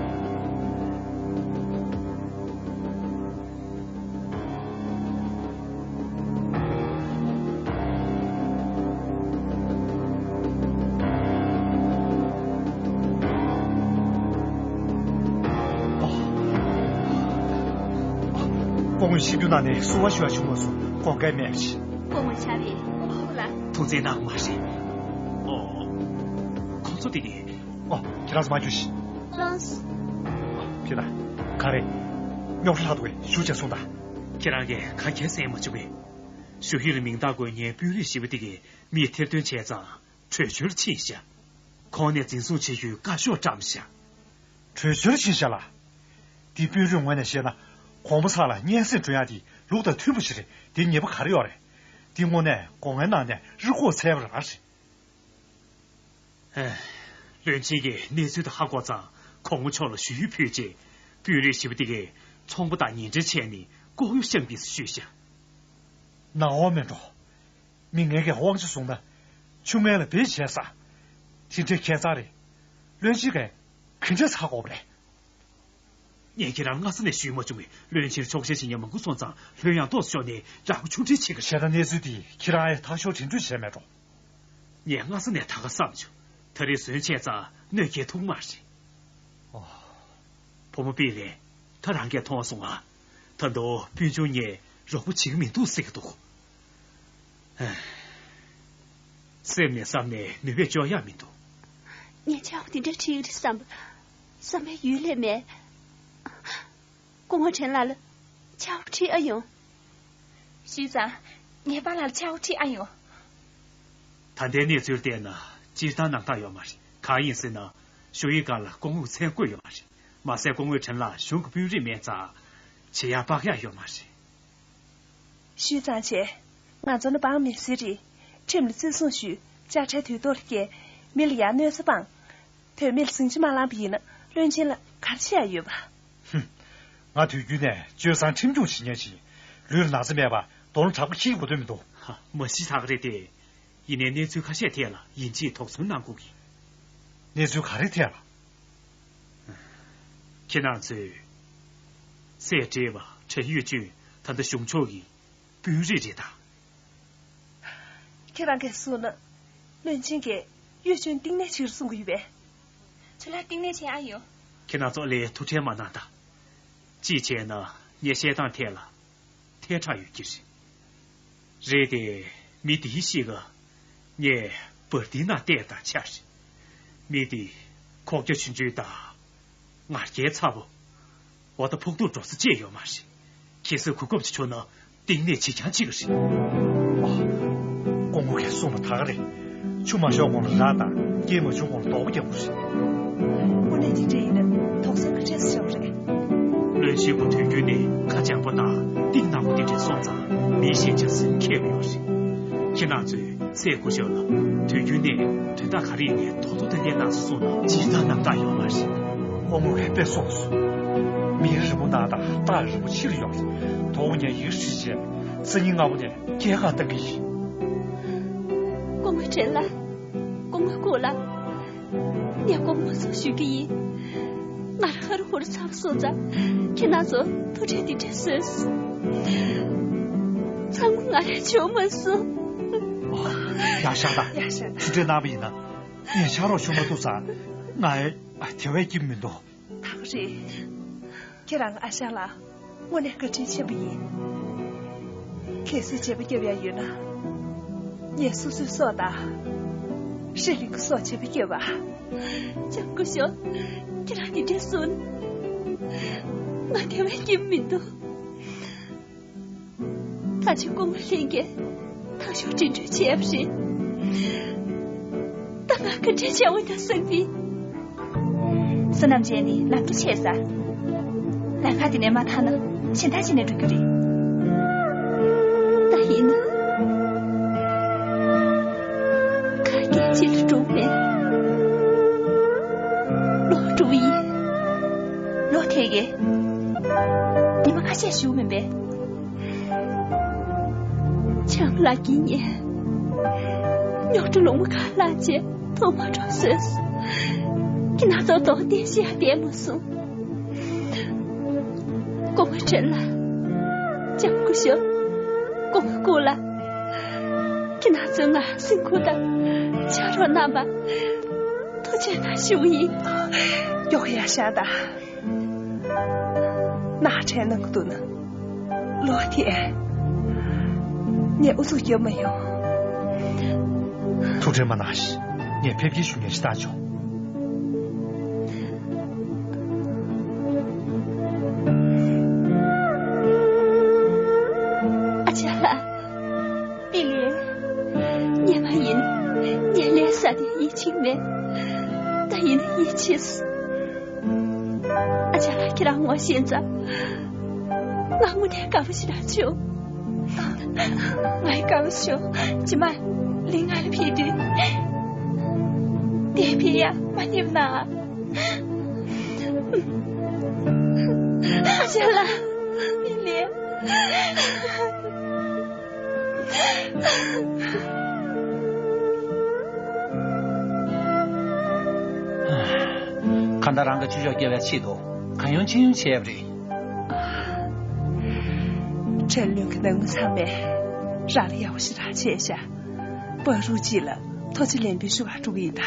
སྐུ་ངོ་ཤི་རྒྱུ་ནང་ནས་བསུ་བ་ཞུ་བ་བྱུང་མ་སོང་། དགོངས་འགལ་མེད་པ་ཞིག་སྐུ་ངོ་ཆ་བི། སྐུ་ངོ་ལགས། ཐུགས་བརྩེ་གནང་མ་རེད། ཨོ། ཁོང་ཚོ་དེ་གས། ཨོ། ཁྱེད་རང་ཚོ་མ་རྒྱུགས་ཤིག་ལགས། ཕྱིན་ན། ག་རེ། རྙོག་དྲ་ལྷག་འདུག་གས། ཞུ་བྱས་གསུངས་དང་། ཁྱེད་རང་གིས་ག་གེ་གསན་མ་བྱུང་གས། ཞུ་ཡིག་ལ་མིང་རྟགས་བཀོད་མཁན་དཔོན་རིགས་བཞི་པོ་དེ་གས་མི་ཐེར་འདོན་བྱས་ཙང་བྲོས་བྱོལ་ཕྱིན་ཤག་ཁོང་ནས་འཛིན་བཟུང་བྱེད་རྒྱུའི་བཀའ་ཤོག་བཀྲམ་ཤག་བྲོས་བྱོལ་ཕྱིན་ཤག་ལགས། འདི་དཔོན་རིགས་ངོས་ནས་བཤད་ན་གོང་མ་སར་ལ་སྙན་སེང་སྒྲོན་ཡག་དེ་ལུགས་དང་མཐུན་པ་ཞིག་རེད། དེ་ཉེས་པ་ག་རེ་ཡོད་རེད། འདི་དངོས་གནས་སྒོ་ངའི་ནང་ནས་རི་ཁོག་ཚལ་བ་རང་རེད། ཨེ། བློན་ཆེན་གྱིས་གནས་ཚུལ་དེ་ཧ་གོ་ཙང་གོང་མ་མཆོག་ལ་ཞུ་ཡིག་ཕུལ་རྗེས་དཔོན་རིགས་བཞི་པོ་དེ་གས་ཚོང་པ་དང་ཉེ་འབྲེལ་བྱས་ནས་ལྐོག་གཡོ་བཤམས་ཀྱིས་ཞུས་ཤག་ནང་འོག་མེད་འགྲོ། མི་ངན་གྱིས་དབང་ཆ་བཟུང་ན་ཆུང་ངན་ལ་བེད་བྱས་ས། དེ་འདྲའི་ཁྱད་མཚར་རེད། བློན་ཆེན་གྱིས་ག་འདྲས་ཧ་གོ་བ་རེད། ངས་ཁྱེད་རང་སྔ་ས་ནས་ཞུས་མ་བྱུང་བས། བློན་ཆེན་ཆོག་མཆན་ཞིག་ཉན་མང་པོ་སོང་ཙང་ལྷོད་ཡངས་ཏོག་ཙམ་ཤོར་ནས་རང་ཆུང་འདྲིས་བྱེད་ཀྱི་རེད། བྱས་ན་གནས་ཚུལ་འདི་ཁྱེད་རང་ཨེ་ཐག་ཤོར་དྲན་འདུན་བྱས་མེད་འགྲོ། ངས་སྔ་ས་ནས་ད་ག་བསམ་བྱུང་། ད་རེས་ཟོན་ཆད་ཙང་གནོད་སྐྱེལ་ཐུབ་མ་རེད། ཨོ། བུ་མོ་པི་ལེ། ད་རང་གིས་མཐོང་སོང་ང་། ད་དུང་སྤུན་ཆུང་ངས་རོགས་པ་བྱེད་ཀྱི་མི་འདུག་ཟེར་གྱི་འདུག་ཨེ། སེམས་ནས་བསམ་ནས་ནུས་པས་བཅོ་ཡག་མི་འདུག་ངས་ཆག་སྒོ་དེ་འདྲ་ཁྲིད་ཀྱི་རེད་བསམ་པ། བསམ་པའི་ཡུལ་ལས་མེད། སྐུ་ངོ་ཁྲེན་ལགས་ལ་ཆག་སྒོ་ཁྲིད་ཨ་ཡོང་། ཞུས་ཙང་། ངའི་པཱ་ལགས་ལ་ཆག་སྒོ་ཁྲིད་ཨ་ཡོང་། ད་ལྟའི་གནས་ཚུལ་བལྟས་ན་སྤྱིར་བཏང་རྣམ་དག་ཡོད་མ་རེད། གང་ཡིན་ཟེར་ན། ཞུ་ཡིག་སྒང་ལ་སྐུ་ངོའི་མཚན་བཀོད་ཡོད་མ་རེད། མ་ཟད་སྐུ་ངོས་ཁྲེན་ལགས་གཞུང་གི་དཔོན་རིགས་མེད་ཙང་། བྱེད་ཡག་དཔག་ཡག་ཡོད་མ་རེད། ཞུས་ཙང་བྱས། ང་ཚོ་ནི་འབངས་མི་སེར་རེད། ཁྲིམས་ལ་བརྩི་སྲུང་ཞུས། དཔྱ་ཁྲལ་དུས་ཐོག་ལ་སྐྱེལ། མི་ལ་ཡང་གནོད་འཚེ་སྤངས། དོན་མེད་ལ་ཟིང་ཆ་མ་བསླངས་པ་ཡིན་ན་བློན་ཆེན་ལ་ག་རེ་བྱེད་ཡག་ཡོད་པ། ཧུམ། ང་དུས་རྒྱུན་ནས་སྤྱོད་བཟང་ཁྲིམས་སྐྱོང་བྱེད་མཁན་ཞིག་ཡིན། ལུས་ལ་ན་ཚ་མེད་པ་གདོང་ལ་གྲགས་པོ་འཁྱེར་དགོས་དོན་མི་འདུག་ཧ། མ་གཞི་ད་ག་རེད་དེ། ཡིན་ནའི་གནས་ཚུལ་ཁ་ཤས་ཐད་ལ་ཡིན་གཅིག་དོགས་ཟོན་གནང་དགོས་ཀྱི། གནས་ཚུལ་ག་རེ་ཐད་ལ། ཁྱེད་རང་ཚོས་སྲས་བགྲེས་པ་ཁྲེན་ཡུས་ཅུན་ད་ལྟ་གཞུང་ཕྱོགས་ཀྱི་དཔོན་རིགས་རེད་ད། ཁྱེད་རང་གིས་གསུངས་ན། བློན་ཆེན་གྱིས་ཡུས་ཅུན་གཏིང་ནས་ཕྱིར་བཟུང་གི་ཡོད་པས། ཁྱོད་ལ་གཏིང་ནས་བྱེད་ཨ་ཡོང་། ཁྱེད་རང་ཚོ་ལས་ཐུགས་ཁྲལ་མ་གནང་དང་། གཅིག་བྱས་ན་ངས་བཤད་སྟངས་ཐད་ལ་ཐལ་དྲགས་ཡོད་ཀྱི་རེད། རེད་དེ། མི་འདིའི་གཤིས་ཀ་ངས་འབར་མདེལ་ནང་བལྟས་དང་ཆ་རེད། མི་འདི་ཁོག་རྒྱ་ཆུང་ཆུང་དང་། ང་རྒྱལ་ཚ་པོ། འོ་ད་ཕོག་ཐུག་འགྲོ་ས་ཅིག་ཡོད་མ་རེད། གལ་སྲིད་གོ་སྐབས་ཅིག་བྱུང་ན་གཏིང་ནས་བྱེད་རྐྱང་བྱེད་ཀྱི་རེད། ཨ། སྐུ་ངོ་གིས་གསུངས་པ་ད་ག་རེད། ཆུ་མ་ཤོར་གོང་ལ་ར་དང་རྐྱེན་མ་བྱུང་གོང་ལ་རྡོག་པ་རྒྱག་དགོས་རེད། དངོས་གནས་དེ་འདྲ་ཡིན་ན་དོགས་ཟོན་ག་འདྲས་སེ་བྱེད་དགོས་རེད། བློན་ཆེན་པོ་དུས་རྒྱུན་ནས་ཁ་འཇམ་པོ་དང་གཏིང་ནག་པོ་དེ་འདྲས་སོང་ཙང་མིའི་ཤེས་བྱ་ཟིན་མཁས་པོ་ཡོད་རེད། ཁྱེད་རང་ཚོས་སྲས་སྐུ་ཞབས་ལ་དུས་རྒྱུན་ནས་དོན་དག་ག་རེ་ཡིན་ནའི་ཐོག་ཐོག་ཏན་ཏན་གནང་སོང་ན་སྤྱིར་བཏང་རྣམ་དག་ཡོད་མ་རེད། སྐུ་ངོ་གིས་དཔེ་གསུངས་སོང་། མིང་རིང་པོ་ནང་དང་རྟགས་རིང་པོ་ཕྱི་ལ་ཡོད་རེད། དོ་པོ་ངས་ཡི་གེ་བྲིས་རྗེས་སང་ཉིན་སྔ་པོ་ནས་སྐྱེལ་ཁ་གཏང་གི་ཡིན། སྐུ་ངོ་ཁྲེན་ལགས། སྐུ་ངོ་སྐུ་ལགས། ངས་དགོངས་པ་ཚོ་ཞུ་གི་ཡིན། ང་རང་ཧ་རུ་ཧུ་རུ་ཚ་པོ་སོང་ཙང་ཁྱེད་རང་ཚོ་ཐུགས་ཁྲལ་འདི་འདྲས་བཟོས། ཚང་མ་ང་རང་བྱུང་མ་སོང་། ཡ་ཤ་ད། ཡ་ཤ་ད། ཐུགས་ཁྲལ་གནང་བ་ཡིན་ན། ངས་ཕྱག་རོགས་ཞུ་མ་ཐུབ་ཙང་། ང་ཨེ་དེ་བས་སྐྱིད་མི་འདུག། ད་ག་རེད། ཁྱེད་རང་ཨ་ཞང་ལགས། དངོས་གནས་བཀའ་དྲིན་ཆེན་པོ་ཡིན། གལ་སྲིད་བྱེད་པ་རྒྱབ་ཡ་ཡོད་ན། ངས་སོ་སོའི་སྲོག་དང་། ཧྲི་ལིན་གྱི་སྲོག་བྱེད་པ་རྒྱབ་པ། ལྕམ་སྐུ་ཞབས། ཁྱེད་རང་འདི་འདྲས་གསུངས། ང་དེ་བས་སྐྱིད་མི་འདུག། ད་ཅི་སྐུ་ངོ་ལྷན་རྒྱས་ཐག་གཅོད་འགྲིམ་འགྲུལ་བྱས་པ་རེད། ད་ང་ག་འདྲ་བྱ་བ་ཡིན་ན་བསམ་པས། བསོད་ནམས་ཅན་ནི་ལམ་འགྲོ་ཆེ་ས། ལམ་ཁ་འདི་ནས་མ་ཐར་ན་གཞན་དག་ཅི་ནས་འགྲོ་རྒྱུ་རེད། ད་ཡིན་ན། ཁ་སྐད་གཅིག་ལ་འགྲོ་མེད། ལོག་འགྲོ་ཡིན། ལོག་ཐེ་གེ། ཉི་མ་ཁ་ཤས་བཞུགས་མིན་པས། ཆང་ལ་གིན་ཡེ། རྙོག་དྲ་ལུང་མ་ཁ་ལ་ཅེ་ཐོག་མ་གྲོགས་སོས། ཁྱི་ན་ཚོ་དོག་ལྡན་ཤི་ཡ་བསྡད་མ་སོང་། སྐུ་ངོ་ཁྲེན་ལ། ལྕམ་སྐུ་ཞབས། སྐུ་ངོ་སྐུ་ལ། ཁྱི་ན་ཚོ་ང་སེམས་ཁུར་དང་ཕྱག་རོགས་གནང་བ་ཐུགས་རྗེ་གནང་ཞུ་ཡིན། མགྱོགས་ཡ་ཤ་ད། ནག་ཕྲན་ནང་དུ་ན། ལོ་དེ། ངས་ཨུ་ཚུགས་རྒྱབ་མ་ཡོང་། ཐུགས་ཁྲལ་མ་གནང་ཞིག། ངས་ཕེབས་སྐྱེལ་ཞུ་མཁན་ཞིག་བཏང་བྱུང་། ཨ་ཅག་ལགས། པི་ལེ། ཉེ་མ་ཡིན། ངས་ལས་ས་དེ་ཡིད་ཆེས་མེད། ད་ཡིན་ན་ཡིད་ཆེས། ཨ་ཅག་ལགས་ཁྱེད་རང་ངོ་ཤེས་ཙང་། ང་དངོས་གནས་དགའ་པོ་ཞེ་དྲག་བྱུང་། ང་ཡི་དགའ་པོ་བྱུང་། ཇི་མ་ལི་ང་ལ་ཕེབས་དུས། དེ་ཕི་ཡ་མ་ཉེམ་ན། ཨ་ཅག་ལགས། མི་ལེ། གང་ལྟར་རང་གི་ཆོས་ཕྱོགས་སྐྱེ་བའི་ཆེད་དུ་གང་ཡོང་ཅི་ཡོང་བྱས་པ་རེད། ཁྲེན་ལུན་གྱི་ནང་མི་ཚང་མས་རང་ལ་ཡག་པོ་ཞེ་དྲག་བྱས་ཤག། པ་རུ་ཅི་ལ་ཐུགས་རྗེ་ལེགས་འབུལ་ཞུ་བར་འགྲོ་གི་ཡིན་ད།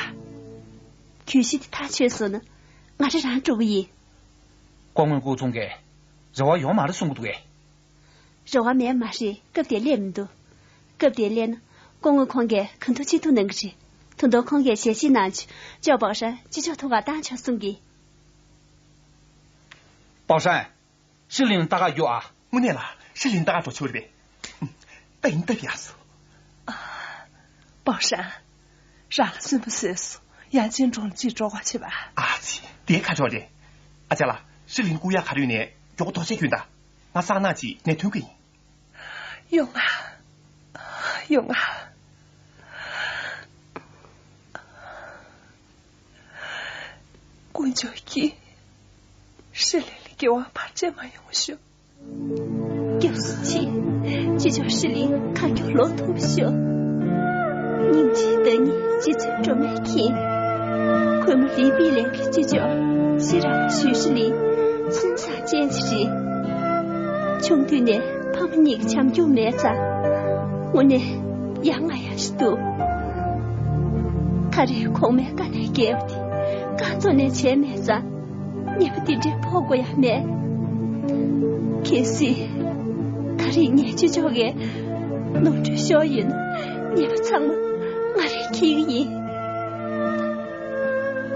གྱོད་གཞི་དེ་ཐག་ཆོད་སོང་ན་ང་རང་རང་འགྲོ་གི་ཡིན། སྐུ་ངོ་སྐུ་ཚོང་གིས་རེ་བ་ཡོད་མ་རེད་གསུང་གི་འདུག་གས། རེ་བ་མེད་མ་རེད། སྐབས་དེར་སླེབས་མི་འདུག། སྐབས་དེར་སླེབས་ན་སྐུ་ངོ་ཁོང་གིས་གང་ཐུབ་ཅི་ཐུབ་གནང་གི་རེད། ད་དུང་ཁོང་གིས་ཞལ་བཞེས་གནང་བྱས་ཅོག་པའོ་ཧྲན་ཅི་ཅོག་ཐུག་ག་བཏང་ཆོག་གསུང་གི། པའོ་ཧྲན། ཧྲི་ལིན་ལྟ་ག་རྒྱུགས་ཨ། དངོས་གནས་ལ་ཧྲི་ལིན་ལྟ་ག་འགྲོ་ཆོག་རེད་པས། ད་ཡིན་ལྟ་ཡག་སོ། པའོ་ཧྲན། རང་ལ་སུན་པོ་བཟོས་སོ། ཡང་ཅིན་གྲོང་ལ་ཅིག་འགྲོ་ག་བྱེད་པ། ཨ་ཙི། དེ་ཁ་ཕྱོགས་རེད། ཨ་ཅག་ལགས། ཧྲི་ལིན་སྐུ་ཡག་ག་རེ་ཡོད་ནས་མགྱོགས་པོ་ཐུག་ཤེས་ཀྱིན་ད། ང་སང་ནངས་ཅིག་ནས་ཐོན་གི་ཡིན། ཡོང་ང་། ཡོང་ང་། དཀོན་མཆོག་གིས་ཧྲི་ལིན་ལ་སྐྱེ་བ་བར་ཆད་མ་ཡོང་བ་ཤོག། སྐྱབས་སུ་མཆི། ཅི་ཅོག་ཧྲི་ལིན་ཁ་མགྱོགས་ལོག་ཐུབ་ཤོག། སྙིང་རྗེའི་བདག་ཉིད་རྗེ་བཙུན་སྒྲོལ་མས་མཁྱེན། གུས་མོ་ལི་པི་ལན་གྱི་ཅི་ཅོག་ཤེས་རབ་ཞུས་ཧྲི་ལིན་སེམས་བཟང་ཅན་ཅིག་རེད། ཆུང་དུས་ནས་ཕ་མ་གཉིས་ཀྱི་བྱམས་སྐྱོང་མེད་ཙང་། དངོས་གནས་ཡ་ང་ཡ་ཞིག་འདུག། ཁ་རས་གོང་མའི་བཀའ་ནས་བརྒལ་བ་དེ་བཀའ་གཙོ་ནས་བྱས་མེད་ཙང་། ཉེས་པ་འདི་འདྲའི་ཕོག་དགོས་ཡ་མེད། གལ་སྲིད་ད་རེས་ངས་ཅི་ཅོག་གིས་ནོར་འཁྲུལ་ཤོར་ཡོད་ན་ཉེས་པ་ཚང་མ་ང་རང་འཁྱེར་གྱི་ཡིན།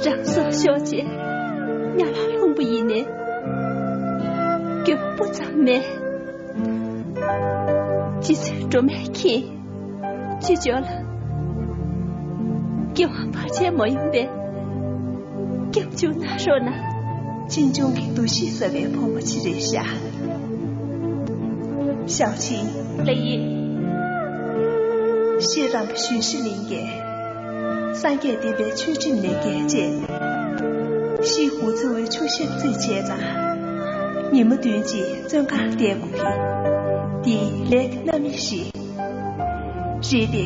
རང་སྲོག་ཤོར་རྗེས་དམྱལ་བར་ལྷུང་པ་ཡིན་ནའི་སྐྱོན་སྤུ་ཙམ་མེད། རྗེ་བཙུན་སྒྲོལ་མས་མཁྱེན། ཅི་ཅོག་ལ་སྐྱེ་བ་བར་ཆད་མ་ཡོང་བའི་སྐྱབས་འཇུག་གནང་རོགས་གནང་། གཅེན་གཅུང་གི་འདུ་ཤེས་ཟབ་པའི་བུ་མོ་ཅིག་རེད་ཤག། ཞའོ་ཆིན། ལགས་ཡིན། ཤེས་རམས་པ་ཞུས་ཧྲི་ལིན་གྱིས་སངས་རྒྱས་བསྟན་པའི་ཆོས་ཁྲིམས་ལས་འགལ་བྱས། ཤིན་ཧུའུ་རྩེ་བའི་ཆུ་ཤེལ་རྩིས་བྱས་ཙང་། ཉི་མ་བདུན་ཅིག་བཙོན་ཁང་བསྡད་དགོས་ཀྱི། འདི་ལས་ཀྱི་རྣམ་སྨིན་ཞིག། རེད་དེ།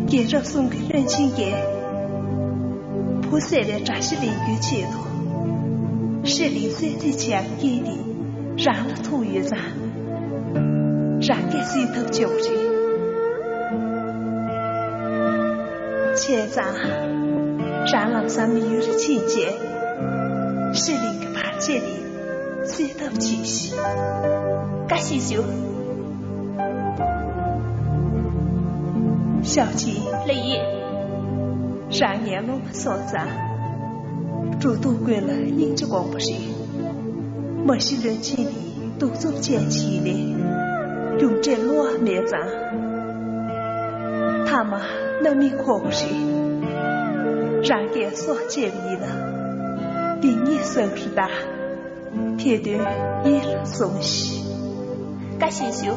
རྒན་རབས་གསུམ་གྱི་བློན་ཆེན་གྱིས་བུ་བསད་པའི་དགྲ་ཤ་ལེན་རྒྱུའི་ཆེད་དུ། ཧྲི་ལིན་བསད་རྩིས་བྱེད་ཡག་གི་རྐྱེན་འདི་རང་ལ་ཐུག་ཡོད་ཙང་། རང་གིས་སེལ་ཐབས་བྱེད་དགོས་རེད། བྱས་ཙང་། རང་ལམ་སང་མི་ཡུལ་ཕྱིན་རྗེས། ཧྲི་ལིང་གི་བར་ཆད་དེ་སེལ་ཐབས་བྱེད་ཤིག་བཀའ་བཞིན་ཞུ། ཞའོ་ཆིན། ལགས་ཡིན། རང་ངའི་སློབ་མ་སོང་ཙང་། འགྲོ་འདུག་ཀུན་ལ་སྙིང་རྗེ་དགོངས་པ་རེད། མ་གཞི་བློན་ཆེན་ནི་གདུག་རྩུབ་ཅན་ཞིག་ཡིན་ནའི། རྒྱུ་འབྲས་བསླུ་བ་མེད་ཙང་། མཐའ་མ་རྣམ་སྨིན་འཁོར་བ་རེད། རང་གིས་སྲོག་བཅད་པ་ཡིན་ན། འདི་ཉིད་བསགས་རུ་གདའ། དེ་དོན་ཡིད་ལ་ཟུངས་ཤིག་བཀའ་བཞིན་ཞུ།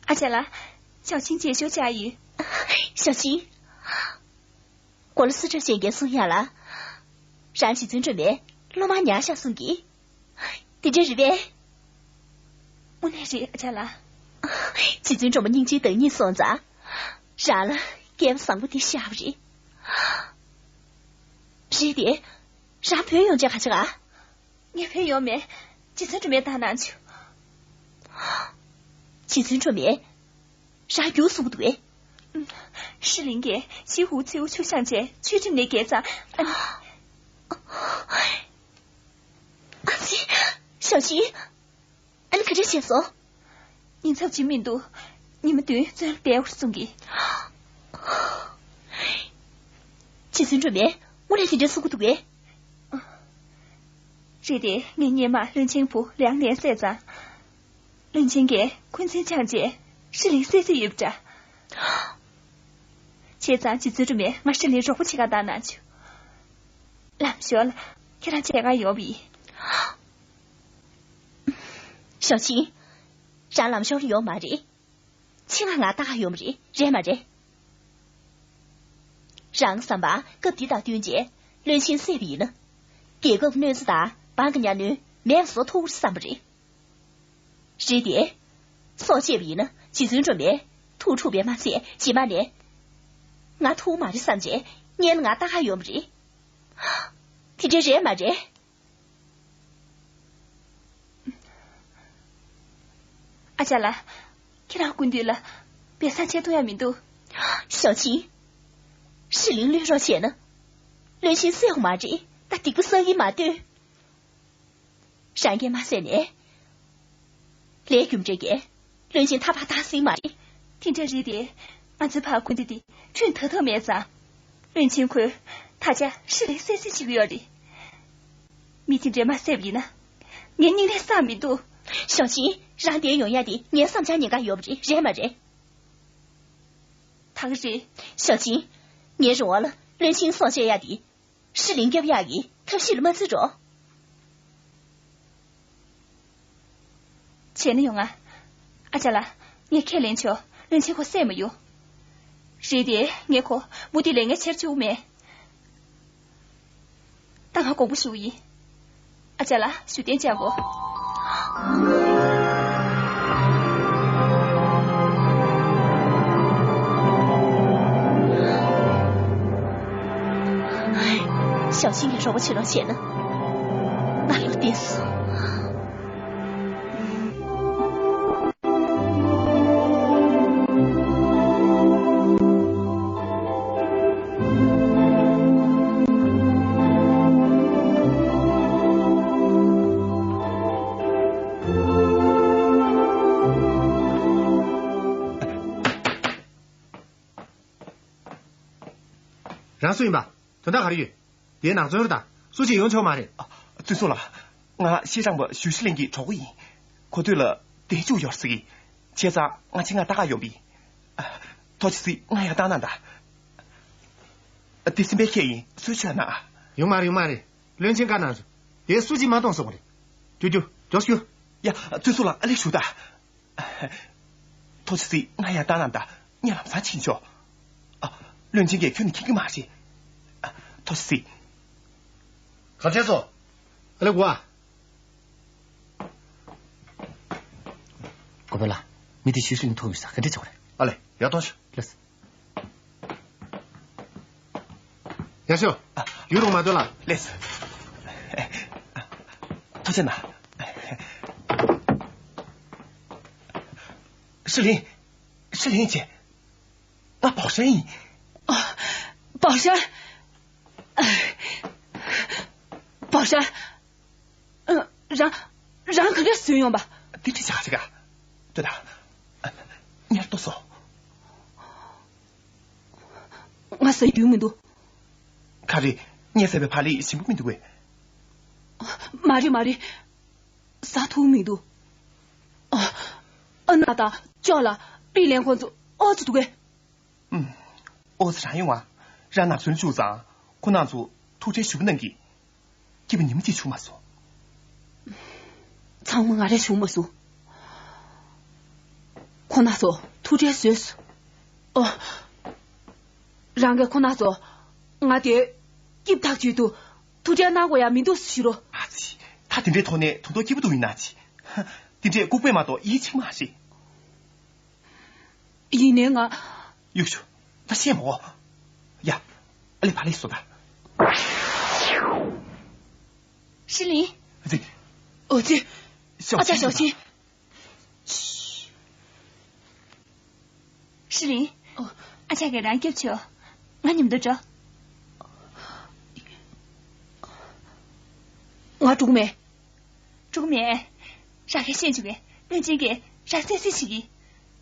ཨ་ཅག་ལགས། ཞའོ་ཆིན་མཇལ་ཞུ་བྱ་ཡིན། ཞའོ་ཆིན། གོ་ལ་སུ་ཁྲ་ཅན་གྱིས་གསུང་ཡ་ལ། རང་རྗེ་བཙུན་སྒྲོལ་མའི་སློབ་མ་ཉར་བཞག་གསུང་གི། དེ་འདྲ་རེད་པས། དངོས་གནས་རེད་ཨ་ཅག་ལགས། རྗེ་བཙུན་སྒྲོལ་མ་སྙིང་རྗེའི་བདག་ཉིད་སོང་ཙང་། རང་ལ་སྐལ་བ་བཟང་པོ་དེ་ཤར་བ་རེད། རེད་དེ། རང་བུད་ཡོང་བྱས་ག་ཅི་ག་ངས་བུད་ཡོང་མེད། རྗེ་བཙུན་སྒྲོལ་མས་བཏང་གནང་བྱུང་། རྗེ་བཙུན་སྒྲོལ་མས། རང་རྒྱུགས་སོང་གི་འདུག་གས། ཧྲི་ལིང་གིས་ཞི་ཧུའུ་ཚེའུ་ཆུ་བཤམས་བྱས་ཆོས་ཁྲིམས་ནས་འགལ་ཙང་ཨ་ནི། ཨ་ཙི། ཞའོ་ཆིན། ཨ་ནི་ག་འདྲ་བྱས་སོང་། ཉིན་ཚབས་ཅིག་མི་འདུག་ཉི་མ་བདུན་བཙོན་ལ་བསྡད་དགོས་གསུང་གི། རྗེ་བཙུན་སྒྲོལ་མས་དངོས་གནས་དེ་འདྲ་གསུང་གི་འདུག་གས། རེད་དེ། ངས་སྔོན་མ་བློན་ཆེན་བུ་ལའང་ནན་བསད་ཙང་། བློན་ཆེན་གྱིས་འཁོན་འཛིན་བཅངས་རྗེས་ཧྲི་ལིང་བསད་རྩིས་ཡོད་པ་འདྲ། བྱས་ཙང་རྗེ་བཙུན་སྒྲོལ་མས་ང་ཧྲི་ལིང་རོགས་པ་བྱེད་ག་བཏང་གནང་བྱུང་། ལམ་ཞོར་ལ་ཁྱེད་རང་མཇལ་ག་ཡོང་བ་ཡིན། ཞའོ་ཆིན། རང་ལམ་ཞོར་ལ་ཡོང་མ་རེད། ཆེད་མངགས་ང་ལྟ་ག་ཡོང་བ་རེད། རེད་མ་རེད། རང་བསམ་པ་སྐབས་འདི་དང་བསྟུན་རྗེས་བློན་ཆེན་བསད་པ་ཡིན་ན། རྒྱལ་ཁབ་གནོད་འཚེ་དང་འབངས་ཀྱི་གཉའ་གནོན་མེད་པ་བཟོ་ཐུབ་ཀྱི་རེད་བསམ་པ་རེད། རེད་དེ། སྲོག་བཅད་པ་ཡིན་ན་རྗེ་བཙུན་སྒྲོལ་མས་ཐུགས་འཁྲུགས་པས་མ་ཚད་རྗེས་མ་ནས། ང་ཐུབ་མ་རེད་བསམ་བྱས་སྔོན་ལ་ང་ལྟ་ག་ཡོང་བ་རེད། དེ་འདྲ་རེད་མ་རེད། ཨ་ཅག་ལགས། ཁྱེད་རང་སྐུ་མདུན་ལ་སྦས་གསང་བྱེད་ཐུབ་ཡ་མི་འདུག་ཞའོ་ཆིན། ཧྲི་ལིང་བློས་རོགས་བྱས་ན། བློན་ཆེན་བསད་དགོས་མ་རེད། ད་སྡིག་པ་བསགས་ཀྱི་མ་འདོད། རང་གིས་མ་བསད་ནས། ལས་རྒྱུ་འབྲས་ཀྱིས་བློན་ཆེན་ཐག་པ་བཏགས་ཟིན་མ་རེད། དེ་འདྲ་རེད་དེ། ང་ཚོའི་ཕར་དགོན་སྡེ་འདི་ཁྱོན་ཐག་ཐག་མེད་ཙང་། བློན་ཆེན་ཁོས་ད་ཆ་ཧྲི་ལིང་བསད་རྩིས་བྱེད་ཀྱི་ཡོད་རེད། མི་དེ་འདྲས་མ་བསད་པ་ཡིན་ན། ངའི་སྙིང་ནད་སངས་མི་འདུག་ཞའོ་ཆིན། རང་འདིར་ཡོང་ཡ་དེ་ངའི་བསམ་འཆར་ཉེན་ཁ་ཡོད་པ་རེད། རེད་མ་རེད། ད་ག་རེད། ཞའོ་ཆིན། ངའི་རེ་བ་ལ་བློན་ཆེན་སྲོག་བཅད་ཡ་དེ། ཧྲི་ལིང་སྐྱོབ་ཡག་གི་ཐབས་ཤེས་ལ་མ་བརྩི་རོགས། བྱས་ན་ཡོང་ང་། ཨ་ཅག་ལགས། ངས་ཁས་ལེན་ཆོག་བློན་ཆེན་ཁོ་བསད་མ་ཡོང་། རེད་དེ། ངས་ཁོ་མུ་མཐུད་ལས་ངན་བྱེད་བཅུག་མེད། ད་ང་དགོངས་པ་ཞུ་ཡིན། ཨ་ཅག་ལགས། བཞུགས་གདན་འཇགས་དགོས། ཞའོ་ཆིན་གྱིས་རོགས་པ་བྱེད་རོགས་བྱས་ན། ང་ལོ་བདེ་སོང་། རང་སུ་ཡིན་པ། དོན་དག་ག་རེ་ཡོད། དེའི་ནང་བཙོན་རུ་དང་སུ་གཅིག་ཡོང་ཆོག་མ་རེད། ཨ། བཙུན་གསོ་ལགས། ང་ཤེས་ཀྱང་པ་ཞུ་ཤི་ལིང་གི་གྲོགས་པོ་ཡིན། ཁོ་དུས་ལ་བསྡད་བཅུག་ཡོད་ཟེར་གི། བྱས་ཙང་ང་ཆེད་མངགས་ལྟ་ག་ཡོང་པ་ཡིན། ཨ། ཐུགས་རྗེ་གཟིགས། ང་ཡར་བཏང་གནང་དང་། ཨ། དེ་སེམས་པའི་ཁྱད་ཡིན། གསོལ་ཇ་གནང་། ཡོང་མ་རེད། ཡོང་མ་རེད། བློན་ཆེན་བཀའ་གནང་སོང་། དེ་སུ་གཅིག་མ་གཏོང་གསུངས་པ་རེད། རྒྱུགས་རྒྱུགས། མགྱོགས་རྒྱུགས། ཡ། བཙུན་གསོ་ལགས། ཨ་ལེ་བཞུགས་དང་། ཐུགས་རྗེ་གཟིགས། ང་ཡར་བཏང་གནང་དང་། ངས་ལམ་སང་ཕྱིན་ཆོག་ཨ། བློན་ཆེན་གྱིས་ཁྱོན་ནས་མཁྱེན་གྱི་མ་རེད། ཨ། ཐུགས་རྗེ་གཟིགས། ག་བྱས་སོང་། ཨ་ལེ་གོ་ཨ། གོ་པལ་ལགས། མི་དེ་ཞུ་ཤི་ལིང་ཐུག་ཡོད་ས། ག་འདྲ་བྱེད་དགོས་རེད། ཨ་ལེ། ཡར་གཏོང་ཤོག་ལགས་སོ། ཡར་ཤོག་ཡུན་རིང་མ་སྡོད་ལ། ལགས་སོ། ཐུགས་རྗེ་གནང་། ཧྲི་ལིན། ཧྲི་ལིན་ཅན། ང་པའོ་ཧྲན་ཡིན། པའོ་ཧྲན། པའོ་ཧྲན། ཨ། རང་། རང་ག་འདྲ་བཟོས་ཡོང་པ། འདི་འདྲ་བྱ་ཞིག་ག་ལྟོས་དང་། ངས་ལྟོས་སོ། ང་ཟ་རྒྱུ་མི་འདུག་ག་རེ། ངས་ཟ་བའི་བག་ལེབ་ཞིམ་པོ་མི་འདུག་གས། མ་རེད་མ་རེད། ཟ་ཐུབ་མི་འདུག་ཨ། ཨ་ན་དང་ཅོ་ལགས་པི་ལན་ཁོང་ཚོ་ཨོ་ཙི་འདུག་གས། ཨུམ། ཨོ་ཙི་རང་ཡོང་ང་། རང་ནང་ཚུན་བཅུག་ཙང་། ཁོ་རང་ཚོ་ཐུགས་ཁྲལ་ཞུ་གི་གནང་གི། སྐྱིད་པོ་ཉི་མ་གཅིག་བྱུང་མ་སོང་། ཚང་མ་ང་རས་བྱུང་མ་སོང་། ཁོ་རང་ཚོ་ཐུགས་ཁྲལ་བཟོས་སོང་། ཨོ། རང་གིས་ཁོ་རང་ཚོ་ང་དེ་སྐྱིད་ཐག་ཆོད་དུ་ཐུགས་ཁྲལ་གནང་དགོས་ཡ་མི་འདུག་ཞུ་རོགས། ཨ་ཙི། ད་དེ་འདྲའི་ཐོག་ནས་དོན་དག་སྐྱིད་པོ་འདུག་ཡིན་ན་ཅི། དེ་འདྲའི་ལྐུགས་པས་མ་གཏོགས་ཡིད་ཆེས་མ་རེད། ཡིན་ནའི་ང་། གཡུག་ཤོག་ད་བཤད་མོ། ཡ། ཨ་ལེ་བག་ལེབ་བཟོ་ད། ཧྲི་ལིན། ཨ་ཙི། ཨོ་ཙི། ཞའོ་ཨ་ཅག་ཆིན་ཞའོ་ཆིན། ཧྲི་ལིན། ཨོ། ཨ་ཅག་གིས་རང་སྐྱོབ་བྱོས། ང་མཉམ་དུ་འགྲོ། ང་འགྲོ་གི་མེད། འགྲོ་གི་མེད། རང་གིས་ཤེས་བྱུང་བས་བློན་ཆེན་གྱིས་རང་བཙན་བཙན་བྱེད་ཀྱི།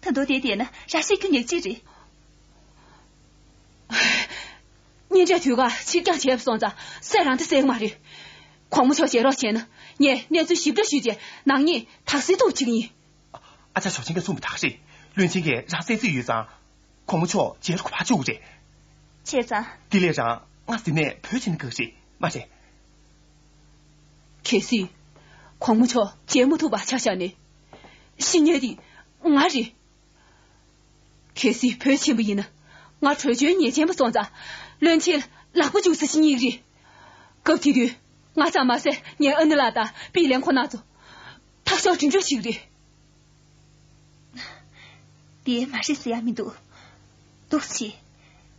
ད་དུང་དེ་བསྡད་ན་རང་ཤི་རྒྱུ་ཉག་གཅིག་རེད། གཉེན་འཕྲད་དུས་ཀ་ཕྱིར་འགྱངས་བྱས་སོང་ཙང་སྲས་རང་དེ་གསལ་གི་མ་རེད། གོང་མ་མཆོག་མཇལ་རོགས་བྱས་ན་ངས་གནས་ཚུལ་ཞིབ་ཕྲ་ཞུས་རྗེས་ནག་ཉེས་དག་སེལ་ཐུབ་བྱེད་ཀྱི་ཡིན། ཨ་ཅག་ཞའོ་ཆིན་གྱིས་གསུངས་པ་དག་རེད། བློན་ཆེན་གྱིས་རང་བཙན་རྩོད་ཡོད་ཙང་། གོང་མ་མཆོག་མཇལ་རོགས་ཕར་བཅུག་རེད། བྱས་ཙང་། དེ་ལས་རང་ང་ཟིན་ནས་བོད་ཕྱིན་ན་དགའ་རེད་མ་རེད། གལ་སྲིད། གོང་མ་མཆོག་མཇལ་མ་ཐུབ་པ་ཆ་བཞག་ནས། ཤི་མཁན་དེ་ང་རེད། གལ་སྲིད་བོད་ཕྱིན་པ་ཡིན་ན། ང་བྲོས་བྱོལ་ཉེས་ཅན་པ་སོང་ཙང་། བློན་ཆེན་ལག་པ་འཇུ་ས་ཞིག་རྙེད་ཀྱི་རེད། སྐབས་དེ་དུས་ང་ཙམ་མ་ཟད་ངའི་ཨ་ནེ་ལགས་དང་པི་ལན་ཁོ་རང་ཚོ། ཐག་ཤོག་དྲིན་གྲོགས་ཤིག་རེད། དེ་མ་རེད་ཟེར་ཡ་མི་འདུག་འདུག་སེ་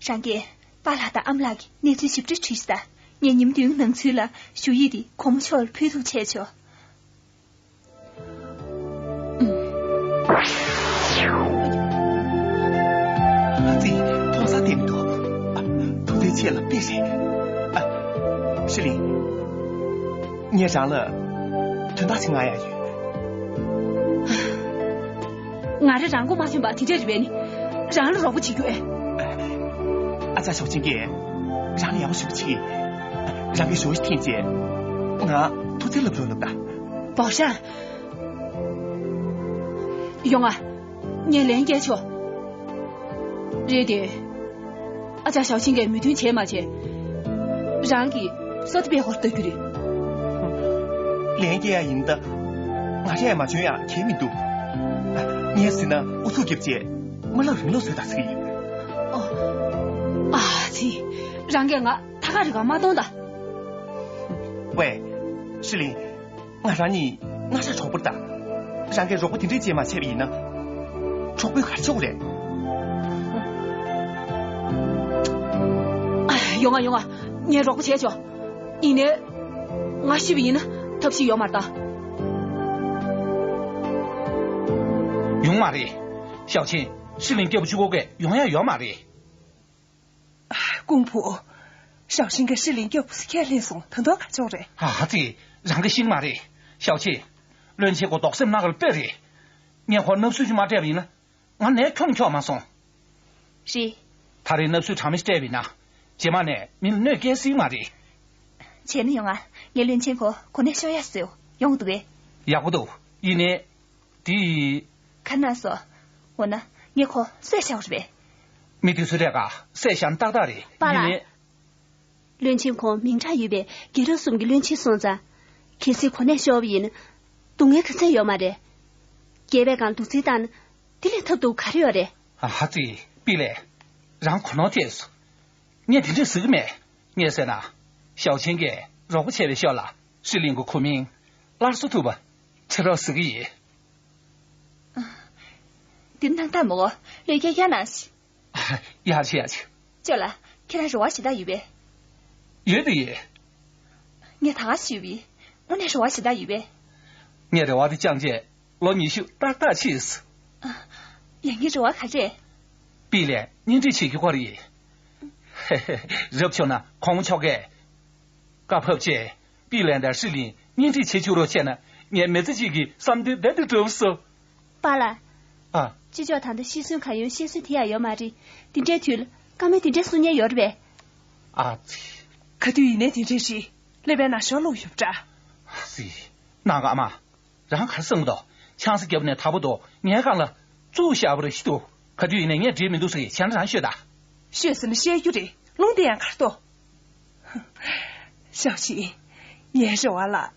བྱས། རང་གིས་པཱ་ལགས་དང་ཨ་མ་ལགས་ཀྱི་གནས་ཚུལ་ཞིབ་ཕྲ་བྲིས་ཤག་ངས་ཉིན་བདུན་ནང་ཚུན་ལ་ཞུ་ཡིག་དེ་གོང་མ་མཆོག་ལ་ཕུལ་ཐུབ་བྱས་ཆོག་ཨ་ཙི། མཐོང་ས་བསྡད་མི་འདུག་ཨ། ཐུགས་རྗེ་ཆེ་ལ་པི་རེད། ཨ། ཧྲི་ལིན། ངས་རང་ལ་དོན་དག་ཅིག་མངགས་ཡ་ཡོད། ང་རང་རང་མགོ་མ་ཐོན་པ་དེ་འདྲ་རེད་པས་ནི། རང་ལ་རོགས་པ་བྱེད་རྒྱུ་ཨེ། ཨ་ཅག་ཞའོ་ཆིན་གྱིས་རང་ལ་ཡག་པོ་ཞེ་པོ་བྱེད་ཀྱི། རང་གི་ཞོ་ཞིག་འཐེན་རྗེས་ང་ཐུགས་རྗེ་ལབ་རོགས་གནང་དང་། བའོ་ཧྲན། ཡོང་ང་། ངས་ལན་བསྐྱལ་ཆོག་རེད་དེ། ཨ་ཅག་ཞའོ་ཆིན་གྱིས་མོས་མཐུན་བྱས་མ་བྱས། རང་གིས་སོ་ཏི་པའི་ཧོར་ལྟ་རྒྱུ་རེད། ལན་སྐྱེལ་ཡ་ཡིན་ད། ང་རས་མ་འཇོན་ཡ་གལ་མི་འདུག་ངས་ཟིན་ན་ཨུ་ཚུགས་རྒྱབ་བྱས། མ་ལག་རིང་ལོག་བཟོས་ད་ཟེར་གྱི་ཡོད། ཨོ། ཨ་ཙི། རང་གིས་ང་ཐ་ཁ་རི་ག་མ་གཏོང་ད། ཝེ། ཧྲི་ལིན། ང་རང་གཉིས་སྔ་ས་གྲོགས་པོ་རེད་ད། རང་གིས་རོགས་པ་དེ་འདྲས་བྱས་མ་བྱས་པ་ཡིན་ན། གྲོགས་པོས་ག་རེ་ཆོག་རེད། ཡོང་ང་ཡོང་ང་། ངས་རོགས་པ་བྱས་ཆོག་ཡིན་ནའི། ང་ཤི་བ་ཡིན་ན་ཐབས་ཤེས་ཡོད་མ་རེད་ད། ཡོང་མ་རེད། ཞའོ་ཆིན། ཧྲི་ལིན་སྐྱབས་བཅོལ་གོ་གས་ཡོང་ཡ་ཡོད་མ་རེད། ཀུང་ཕུ། ཞའོ་ཆིན་གྱིས་ཧྲི་ལིན་སྐྱོབ་ཁས་ལེན་སོང་། ད་དུང་ག་ཆོག་རེད། ཨ་ཙི། རང་གིས་ཤེས་མ་རེད། ཞའོ་ཆིན། བློན་ཆེན་ཁོ་དོགས་སེམས་སྣ་ཁ་ལ་དཔེ་རེད། ངས་ཁོར་བརྣབ་སྲུང་ཞིག་མ་སྤྲད་པ་ཡིན་ན། ང་ནས་ཁྱོང་འཁྱོག་མ་སོང་། རེད། ད་རེས་བརྣབ་སྲུང་གྲངས་མེད་སྤྲད་པ་ཡིན་ན། རྗེས་མ་ནས་མི་ལ་གནོད་སྐྱེལ་སྲིད་མ་རེད། བྱས་ན་ཡོང་ང་། ངས་བློན་ཆེན་ཁོ་གོ་གནས་ཤོར་ཡ་བཟོས། ཡོང་འདུག་གས། ཡག་པོ་འདུག་ཡིན་ནའི། དེ། ག་ན་སོ། འོ་ན། ངས་ཁོ་བསད་བཞག་རེད་པས། མི་དེ་ཚོའི་གྲས་ཀ་བསད་བཞག་ན་ཏག་ཏག་རེད། པཱ་ལགས། ཡིན་ནའི། བློན་ཆེན་ཁོང་མིང་གྲགས་ཡོད་པའི་རྒྱལ་རབས་གསུམ་གྱི་བློན་ཆེན་སོང་ཙང་། གལ་སྲིད་གོ་གནས་ཤོར་བ་ཡིན་ན། སྡུག་བསྔལ་ག་ཚད་ཡོད་མ་རེད། རྒྱལ་པོའི་སྒང་ལ་གདུག་རྩུབ་བཏང་ན། དེ་ལས་ཐབས་སྡུག་ག་རེ་ཡོད་རེད། ཨ་ཧ་ཙི། པི་ལེ། རང་གོ་ནོར་ཐེབས་སོང་། ངས་དེ་འདྲས་ཟེར་གྱི་མེད། ངས་ཟེར་ན། ཞའོ་ཆིན་གྱིས་རོགས་པ་བྱས་པའི་ཤུལ་ལ་ཧྲི་ལིན་གྱི་ཁོ་མིང་སླར་གསོ་ཐུབ་པ་བྱེད་རོགས་ཟེར་གྱི་ཡིན། འདིར་སྣང་དང་མོ། ལྷོད་ཀྱིས་ཡར་ལངས་ཤིག་ཡར་ཕྱིན་ཡར་ཕྱིན། ཅོ་ལགས། ཁྱེད་རང་རེ་བ་ཞེ་དྲག་ཡོད་པས། ཡོད་དེ་ཡོད། ངས་ད་ག་ཞུས་པས། དངོས་གནས་རེ་བ་ཞེ་དྲག་ཡོད་པས། ངས་རེ་བ་དེ་བཅངས་རྗེས་ལོ་ཉི་ཤུ་ཏག་ཏག་ཕྱིན་སོང་། ཡ། ངའི་རེ་བ་ག་རེ་རེད། པི་ལན་གཉེན་སྒྲིག་བྱེད་རྒྱུ་ཁོ་རེད། རབ་བྱུང་ན་གོང་མ་མཆོག་གིས་བཀའ་ཕབ་བྱས། པི་ལན་དང་ཧྲི་ལིན་གཉེན་སྒྲིག་བྱེད་བཅུག་རོགས་བྱས་ན། ངའི་མི་ཚེ་གཅིག་གི་བསམ་དོན་ད་དུང་འགྲུབ་སོང་། པཱ་ལགས། ཨ། ཅི་ལྕོགས། ད་ལྟ་ཤི་གསོན་གང་ཡོད་བཤད་སྲོལ་དེ་ཡང་ཡོད་མ་རེད། དེ་འདྲའི་དུས་ལ་བཀའ་མོལ་དེ་འདྲ་གསུང་མཁན་ཡོད་རེད་པས། ཨ་ཙི། ག་དུས་ཡིན་ནའི་དེ་འདྲ་རེད། ཀླད་པའི་ནང་ཤོར་ལོག་ཡོད་པ་འདྲ། ཨ་ཙི། ནང་ག་མ། རང་ག་རེ་བསམ་གྱི་འདུག་ཆང་ས་བརྒྱབ་ནས་དག་པོ་འདུག་ངའི་སྒང་ལ་བཙུགས་བཞག་པ་རེད་ཤི་འདུག་ག་དུས་ཡིན་ནའི་ངས་འགྲིག་མི་འདུག་ཟེར་གྱི། བྱས་ན་རང་ཤོད་ད། ཤོད་ཟེར་ན་བཤད་རྒྱུ་རེད། ལུང་དེ་ཡང་གར་ཏོ། ཞའོ་ཞིན། ངའི་རེ་བ་ལ། ཨ།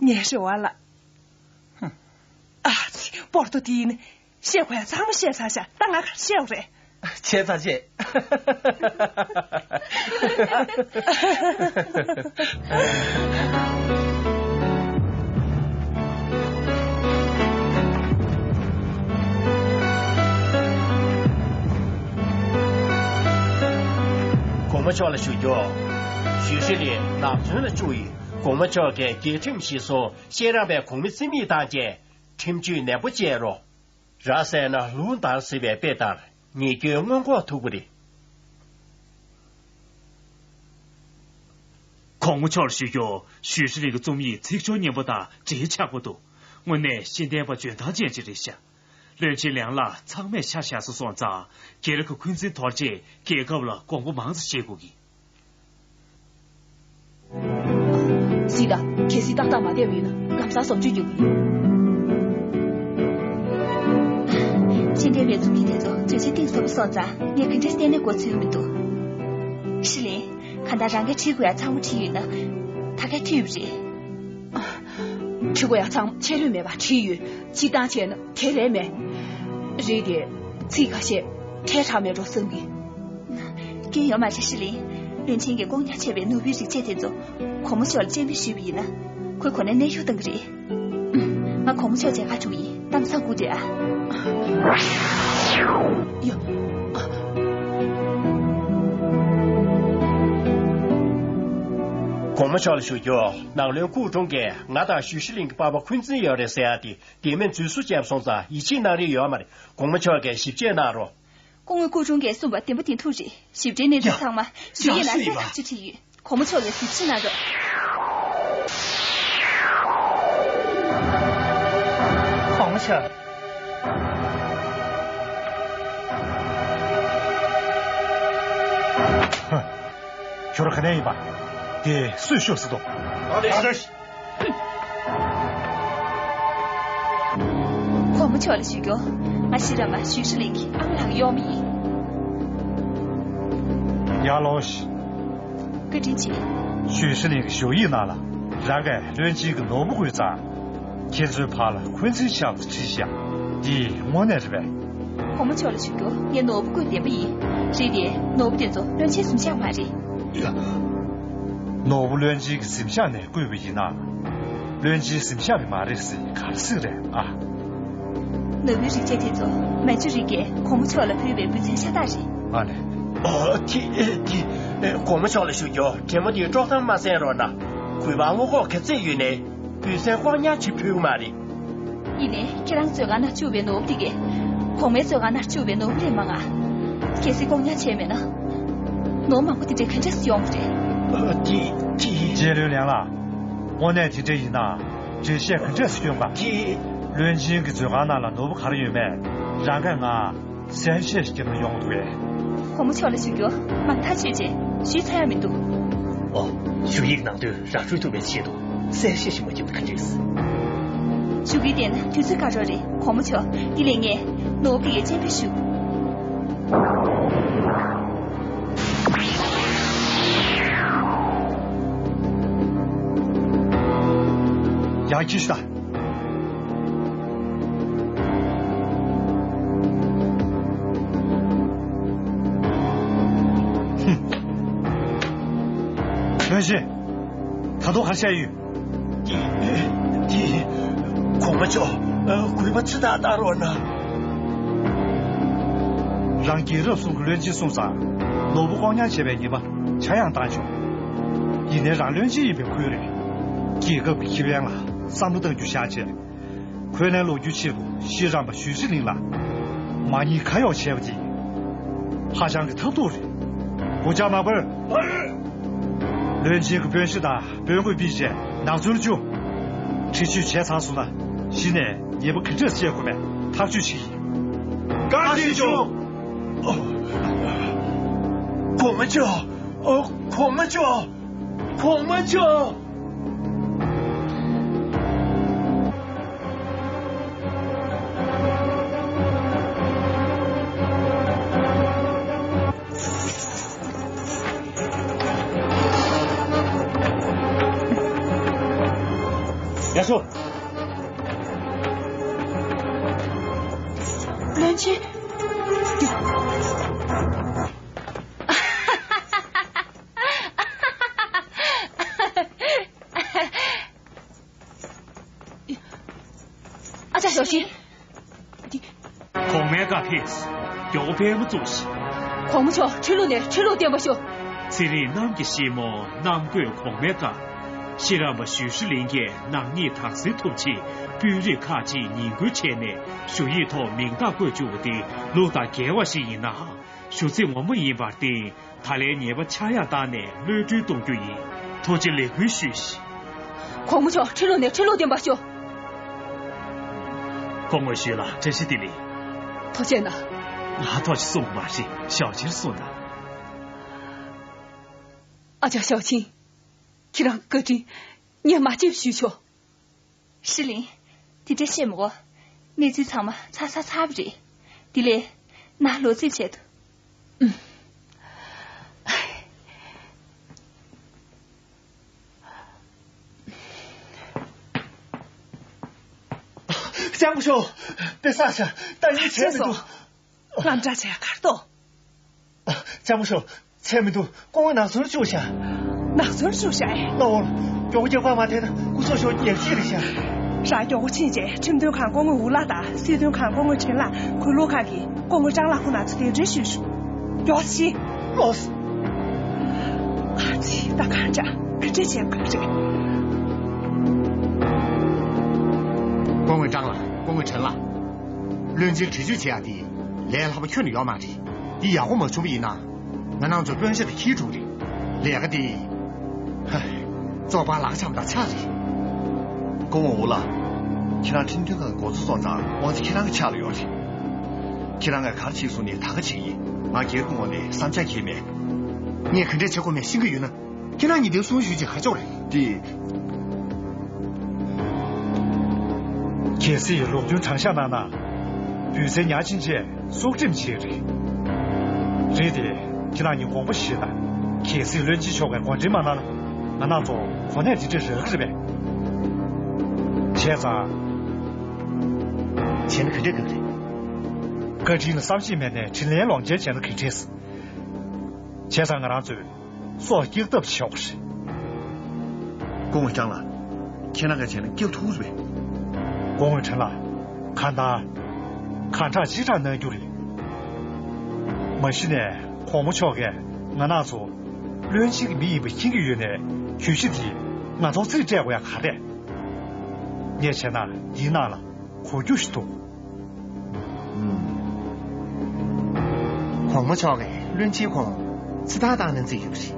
ངའི་རེ་བ་ལ། ཨ། པོར་ཏོ་དེ་ཡིན། བཤད་དགོས་ཡ་ཚང་མ་བཤད་ཚར་ཤག་ད་ང་ག་རེ་བཤད་དགོས་རེད། བྱས་ཚར་བྱས། གོང་མ་མཆོག་ལ་ཞུ་རྒྱུ། ཞུས་ཧྲི་ལིན་ནགས་ཚལ་ལ་བཅུག་ཡོད། གོང་མ་མཆོག་གིས་རྒྱལ་ཁྲིམས་གཞིར་བཟུང་གཤེན་རབ་པའི་གོང་མའི་རྩིས་མེད་བཏང་རྗེས། ཁྲིམས་གཅོད་ནན་པོ་བྱེད་རོགས། ར་བཟས་ན་ལུང་འདར་ཟེར་བའི་དཔེ་ལྟར། ཉེས་སྐྱོན་སྔོན་འགོག་ཐུབ་ཀྱི་རེད། གོང་མ་མཆོག་ལ་ཞུ་རྒྱུ། ཞུས་ཧྲི་ལིན་གྱི་རྩོམ་ཡིག་ཚིག་སྦྱོར་སྙན་པོ་དང་འབྲེལ་ཆགས་པོ་འདུག་དངོས་གནས་ཤེས་ལྡན་པ་འཇོན་ཐང་ཅན་ཅིག་རེད་ཤག་བློན་ཆེན་ལིའང་ལགས་ཚང་མས་ཆ་བཞག་སོང་སོང་ཙང་། རྒྱལ་ཁབ་འཁོན་འཛིན་དོར་རྗེས་རྒྱལ་ཁབ་ལ་དགོངས་པ་མང་ཙམ་བཞེས་དགོས་ཀྱི། སྲིད་ད། གལ་སྲིད་ཏག་ཏག་མ་བསྡད་པ་ཡིན་ན་ལམ་སང་བཟོ་བཅོས་རྒྱག་གི་ཡིན། ཤེས་ལྡན་པའི་རྩོམ་ཡིག་དེ་ཚོ་བརྗོད་བྱ་གཏིང་ཟབ་པོ་སོང་ཙང་ངས་ག་འདྲས་གཏན་ནས་མགོ་ཚོས་ཀྱི་མི་འདུག་ཧྲི་ལིན། གང་ལྟར་རང་གིས་བྲིས་དགོས་ཡ་ཚང་མ་བྲིས་ཡོད་ན། ད་ག་འཐུས་པ་རེད། བྲིས་དགོས་ཡ་ཚང་མ་ཆད་ལུས་མེད་པ་བྲིས་ཡོད། སྤྱིར་བཏང་བྱས་ན་དེ་ལས་མེད། རེད་དེ། ཚིག་ཁ་ཤས་ཁྲལ་དྲགས་མེད་འགྲོ་བསམ་གི། སྐྱོན་ཡོད་མ་རེད་ཧྲི་ལིན། བློན་ཆེན་གྱིས་བཀོག་ཉར་བྱས་པའི་ནོར་བུའི་རིགས་ཆད་དེ་ཚོ་གོང་མ་མཆོག་ལ་སྤྱན་འབུལ་ཞུས་པ་ཡིན་ན། ཁོས་གོ་གནས་གནས་དབྱུང་གཏང་གི་རེད། ང་གོང་མ་མཆོག་མཇལ་ཁ་འགྲོ་གི་ཡིན། གཏམ་བཟང་སྒུག་བསྡད་ཨ། ཡོ། གོང་མ་མཆོག་ལ་ཞུ་རྒྱུ། ནང་བློན་སྐུ་དྲུང་གིས་ང་དང་ཞུས་ཧྲི་ལིན་གྱི་པ་ཕ་འཁོན་འཛིན་ཡོད་རེད་ཟེར་ཡ་དེ། དེ་མིན་འཛུལ་ཞུགས་བརྒྱབ་སོང་ཙང་ཡིད་ཆེས་གནང་རིན་ཡོད་མ་རེད། གོང་མ་མཆོག་གིས་ཞིབ་དཔྱད་གནང་རོགས། སྐུ་ངོ་སྐུ་དྲུང་གིས་གསུངས་པ་བདེན་པ་བདེན་ཐུག་རེད། ཞིབ་ཕྲའི་གནས་ཚུལ་ཡ། ཚང་མ་ཞུ་ཡ་ཡིན་ན་ཡ་གསལ་ཐག་ཆོད་བྲིས་ཡོད། གོང་མ་མཆོག་ལ་གཟིགས་ཞིབ་གནང་རོགས། གོང་མ་མཆོག་ཁྱོད་རང་ག་ནས་ཡིན་པ། དེ་སུས་ཤོད་ཟེར་འདུག་གོང་མ་མཆོག་ལ་ཞུ་རྒྱུ། ང་ཤེས་རབ་མ་ཞུས་ཧྲི་ལིན་གྱི་ཨ་མ་ལགས་ཀྱི་གཡོག་མོ་ཡིན། ཡར་ལོངས་ཤིག་བཀའ་དྲིན་ཆེ། ཞུས་ཧྲི་ལིན་གྱི་ཞུ་ཡིག་ནང་ལ་རང་གིས་བློན་ཆེན་གྱི་ནོར་བུ་བརྐུས་ཙང་། ཁྱེད་ཚོའི་བར་ལ་འཁོན་འཛིན་ཤར་བ་བྲིས་ཤག་འདི་དངོས་གནས་རེད་པས། གོང་མ་མཆོག་ལ་ཞུ་རྒྱུ། ངས་ནོར་བུ་བརྐུས་བདེན་པ་ཡིན། རེད་དེ། ནོར་བུ་དེ་ཚོ་བློན་ཆེན་གཟིམ་ཤག་མ་རེད། ནོར་བུ་བློན་ཆེན་གྱི་གཟིམ་ཤག་ནས་བརྐུས་པ་ཡིན་ན། བློན་ཆེན་གཟིམ་ཤག་གི་མ་རེད་ཟེར་ག་རེ་ཟེར་རེད་ཨ། ནོར་བུའི་རིགས་ཆད་དེ་ཚོ་མན་ཇུ་རི་གས་གོང་མ་མཆོག་ལ་ཕུལ་བའི་འབུལ་ཚན་ཤ་སྟག་རེད། ཨ་ལས། ཨ། དེ། དེ། གོང་མ་མཆོག་ལ་ཞུ་རྒྱུ། བྲན་མོ་དེའི་དཀྲོག་གཏམ་མ་གསན་རོགས་གནང་། གུས་པ་བསྔོ་ཁོག་ག་ཚད་ཡོད་ནའི། འབུལ་ཚན་ལྐོག་ཉར་བྱེད་ཕོད་ཀྱི་མ་རེད། ཡིན་ནའི་ཁྱེད་རང་མཛོད་ཁང་ནང་བཅུག་པའི་ནོར་བུ་དེ་གས། གོང་མའི་མཛོད་ཁང་ནང་བཅུག་པའི་ནོར་བུ་ལས་མང་ང་། གལ་སྲིད་ལྐོག་ཉར་བྱས་མེད་ན། ནོར་མང་པོ་དེ་འདྲས་ག་འདྲས་སེ་ཡོང་གི་རེད། ཨ། དེ། དེ། རྗེ་བློན་ལིའང་ལགས། དངོས་གནས་དེ་འདྲས་ཡིན་ན། འགྲེལ་བཤད་ག་འདྲས་སེ་སྐྱོན་ག་དེ། བློན་ཆེན་གྱི་མཛོད་ཁང་ནང་ལ་ནོར་བུ་ག་རེ་ཡོད་མེད། རང་གིས་ང་གསལ་བཤད་ཞིག་བརྒྱབ་ན་ཡོང་འདུག་གས། གོང་མ་མཆོག་ལ་ཞུ་རྒྱུ། མང་ཐག་ཆོད་ཅིག་ཞུས་ཚར་ཡ་མི་འདུག་ཨོ། ཞུ་ཡིག་ནང་དོན་ར་འཕྲོད་ཐུབ་པའི་ཆེད་དུ་གསལ་བཤད་ཞིག་མ་བརྒྱབ་ན་ག་འདྲས། ཞུ་གི་བསྡད་ན་དུས་ཚོད་བཀག་འགྲོ་རེད། གོང་མ་མཆོག་འདི་ལས་ངས་ནོར་བུ་དེ་གས་སྤྱན་འབུལ་ཞུ། ཡར་འཁྱེར་ཤོག་ད། ཧུམ། བློན་ཆེན། ད་དུང་ག་རེ་བཤད་ཡོད། དེ། དེ། གོང་མ་མཆོག་ཨ། གུས་པ་ཚུར་ཐག་བཏང་རོགས་གནང་། རང་རྒྱལ་རབས་གསུམ་གྱི་བློན་ཆེན་གསུངས་ཙང་། ནོར་བུ་ལྐོག་ཉར་བྱས་པའི་ཉེས་པ་ཆག་ཡང་བཏང་ཆོག་ཡིན་ནའི་རང་བློན་ཆེན་ཡིན་པའི་ཁུལ་རེད། རྒྱལ་ཁབ་ཀྱི་ཁེ་ཕན་ལ་བསམ་བློ་གཏང་རྒྱུ་བཞག་བྱས། ཁོ་ནའི་ལོ་རྒྱུས་ཆེད་དུ་ཤེས་རམས་པ་ཞུས་ཧྲི་ལིན་ལ་མ་ཉེས་ཁ་གཡོག་བྱས་པ་དེ། ཧ་ཅང་གི་ཐབས་སྡུག་རེད། སྒོ་ལྕགས་མ་བར། བློན་ཆེན་གྱི་དཔོན་ཤུགས་དང་དཔོན་དགོས་ཕུད་བྱས་ནག་ཚོར་བཅུག་འདྲི་གཅོད་བྱས་ཚར་སོང་ན་གཞི་ནས་ཉེས་པ་ག་འདྲས་སེལ་དགོས་མེད་ཐག་གཅོད་བྱེད་ཀྱི་ཡིན། བཀའ་དྲིན་ཆེ། གོང་མ་མཆོག་གོང་མ་མཆོག་གོང་མ་མཆོག་ཡ་སོ། བློན་ཆེན། ཨ་ཅག་ཞའོ་ཆིན། གོང་མའི་བཀའ་ཕེབས། མགྱོགས་པོ་པད་མ་བཙུགས་ཤིག་གོང་མ་མཆོག་ཁྲི་ལོ་ནས་ཁྲི་ལོ་བརྟན་པར་ཤོག་ཚེ་རིང་གནམ་གྱི་ཞལ་མོ་གནམ་བསྐོས་གོང་མའི་བཀའ། ཤེས་རམས་པ་ཞུས་ཧྲི་ལིན་གྱིས་ནག་ཉེས་དག་སེལ་ཐུབ་ཆེད་དཔོན་རིགས་ཁག་ཅིག་ཉེས་འགུལ་བྱས་ནས་ཞུ་ཡིག་ཐོག་མིང་རྟགས་བཀོད་བཅུག་པ་དེ་ལུགས་དང་འགལ་བ་ཞིག་ཡིན་ནའང་ཞུ་ཚིག་ངོ་མ་ཡིན་པར་བརྟེན། ད་ལན་ཉེས་པ་ཆག་ཡང་བཏང་ནས་གློད་གྲོལ་གཏོང་རྒྱུ་ཡིན། ཐུགས་རྗེ་ལེགས་འབུལ་ཞུས་ཤིག་གོང་མ་མཆོག་ཁྲི་ལོ་ནས་ཁྲི་ལོ་བརྟན་པར་ཤོག་སྐུ་ངོ་ཞུས་ལ་བཀྲ་ཤིས་བདེ་ལེགས། ཐུགས་རྗེ་གནང་། ང་ཐོག་ཅིག་གསུང་མ་ཤེས་ཞའོ་ཆིན་གསུང་དང་། ཨ་ཅག་ཞའོ་ཆིན། ཁྱེད་རང་བཀའ་དྲིན་ངས་མ་བརྗེད་ཞུས་ཆོག་ཧྲི་ལིན། དེ་འདྲ་བཤད་མི་དགོས། གནས་ཚུལ་ཚང་མ་ཚར་ཚར་ཚར་བ་རེད། དེ་ལས་ནང་ལོག་རྩིས་བྱེད་དོ། ལྕམ་སྐུ་ཞབས། དཔེ་བསགས་ཤག་ལྟ་ཉན་བྱས་མི་འདུག་ལྕམ་སྐུ་ཞབས། དངངས་སྐྲག་བྱས་གར་ཐོག་ལྕམ་སྐུ་ཞབས། བྱས་མི་འདུག་སྐུ་ངོ་ནག་ཚོར་བཅུག་ཤག་ནག་ཚོར་བཅུག་ཤག་ཨེ། ལགས་འོང་། མགྱོགས་པོ་རྒྱབ་ཁ་མ་འཐེན་ན་སྐུ་ཞབས་ཤོག་ཉལ་རྩིས་རེད་ཤག་རང་མགྱོགས་པོ་ཕྱིན་རྗེས་ཁྲིམས་དོན་ཁང་སྐུ་ངོ་ཝུ་ལགས་དང་སྲིད་དོན་ཁང་སྐུ་ངོ་ཁྲེན་ལགས། གུས་ལུགས་ཁང་གི་སྐུ་ངོ་ཀྲང་ལགས་ཁོང་རྣམ་ཚོ་གདན་འདྲེན་ཞུས་ཤོག་མགྱོགས་ཤིག་ལགས་སོ། ཨ་ཙི། ད་གང་དྲག་ག་འདྲ་བྱེད་དགོས་རེད། སྐུ་ངོ་ཀྲང་ལགས། སྐུ་ངོ་ཁྲེན་ལགས། བློན་ཆེན་འདྲི་གཅོད་བྱེད་ཡག་དེ་ལས་སླ་པོ་ཁྱོན་ནས་ཡོད་མ་རེད། འདི་ཡག་པོ་མ་བྱུང་བ་ཡིན་ན། ང་རང་ཚོ་དཔོན་ཤ་དང་ཁྱིའི་དྲུང་རེད། ལས་ཀ་འདི། ཧ། བཙོག་པ་ལག་ཆམ་དང་ཆ་རེད། སྐུ་ངོ་ཝུ་ལགས། ཁྱེད་རང་ཁྲིམས་མཐུན་ཁང་གི་འགོ་གཙོ་སོང་ཙང་དབང་ཆ་ཁྱེད་རང་གི་ཕྱག་ལ་ཡོད་རེད། ཁྱེད་རང་གིས་ག་རེ་བྱེད་གསུངས་ནའི་ད་ག་བྱེད་ཀྱི་ཡིན། ང་སྒེར་གྱི་ངོས་ནས་བསམ་འཆར་གང་ཡང་མེད། ངས་ག་འདྲས་བྱེད་དགོས་མེད་ཤེས་ཀྱི་ཡོད་ན། ཁྱེད་རང་གཉིས་དེར་གསུང་ཞུས་ཀྱི་ཧ་ཅོག་རེད། འདི། གལ་སྲིད་ལུགས་མཐུན་དྲང་བཞག་གནང་ན། འབུལ་རྩལ་ཉག་ཕྱིན་ཆད་སྲོག་ཁྲིམས་བྱེད་རེད། རེད་དེ། ཁྱེད་རང་གཉིས་དགོངས་པ་བཞེས་དང་། གལ་སྲིད་བློན་ཆེན་མཆོག་གིས་གོ་སྒྲིག་མ་གནང་ན། ང་རང་ཚོ་གོ་གནས་འདི་འདྲ་རག་གི་རེད་པས། བྱས་ཙང་། བྱས་ན་ག་འདྲས་དགའ་གི་རེད། བཀའ་དྲིན་ལ་བསམ་ཤེས་མེད་ནས་དྲིན་ལན་ལོག་འཇལ་བྱས་ན་ག་འདྲས། བྱས་ཙང་ང་རང་ཚོས་སྲོག་སྐྱེལ་ཐབས་ཤོག་རེད། སྐུ་ངོ་ཀྲང་ལགས། ཁྱེད་རང་གིས་བྱས་ན་སྐྱེལ་ཐུབ་རེད་པས། སྐུ་ངོ་ཁྲེན་ལགས། གང་ལྟར། གང་དྲག་ཅི་དྲག་གནང་རྒྱུ་རེད། མ་གཞི་ནས་གོང་མ་མཆོག་གིས་ང་རང་ཚོ་བློན་ཆེན་གྱི་མི་ཡིན་པ་མཁྱེན་གྱི་ཡོད་ནའི་གྱོད་གཞི་འདི་ང་ཚོར་རྩིས་སྤྲད་དགོས་ཡ་ག་རེ། ངས་བྱས་ན་འདིའི་ནང་ལ་གོ་རྒྱུ་ཞིག་འདུག་ཨུམ། གོང་མ་མཆོག་གིས་བློན་ཆེན་ཁོང་རྩིས་ཐག་བཏང་གནང་རྩིས་ཡོད་པ་རེད།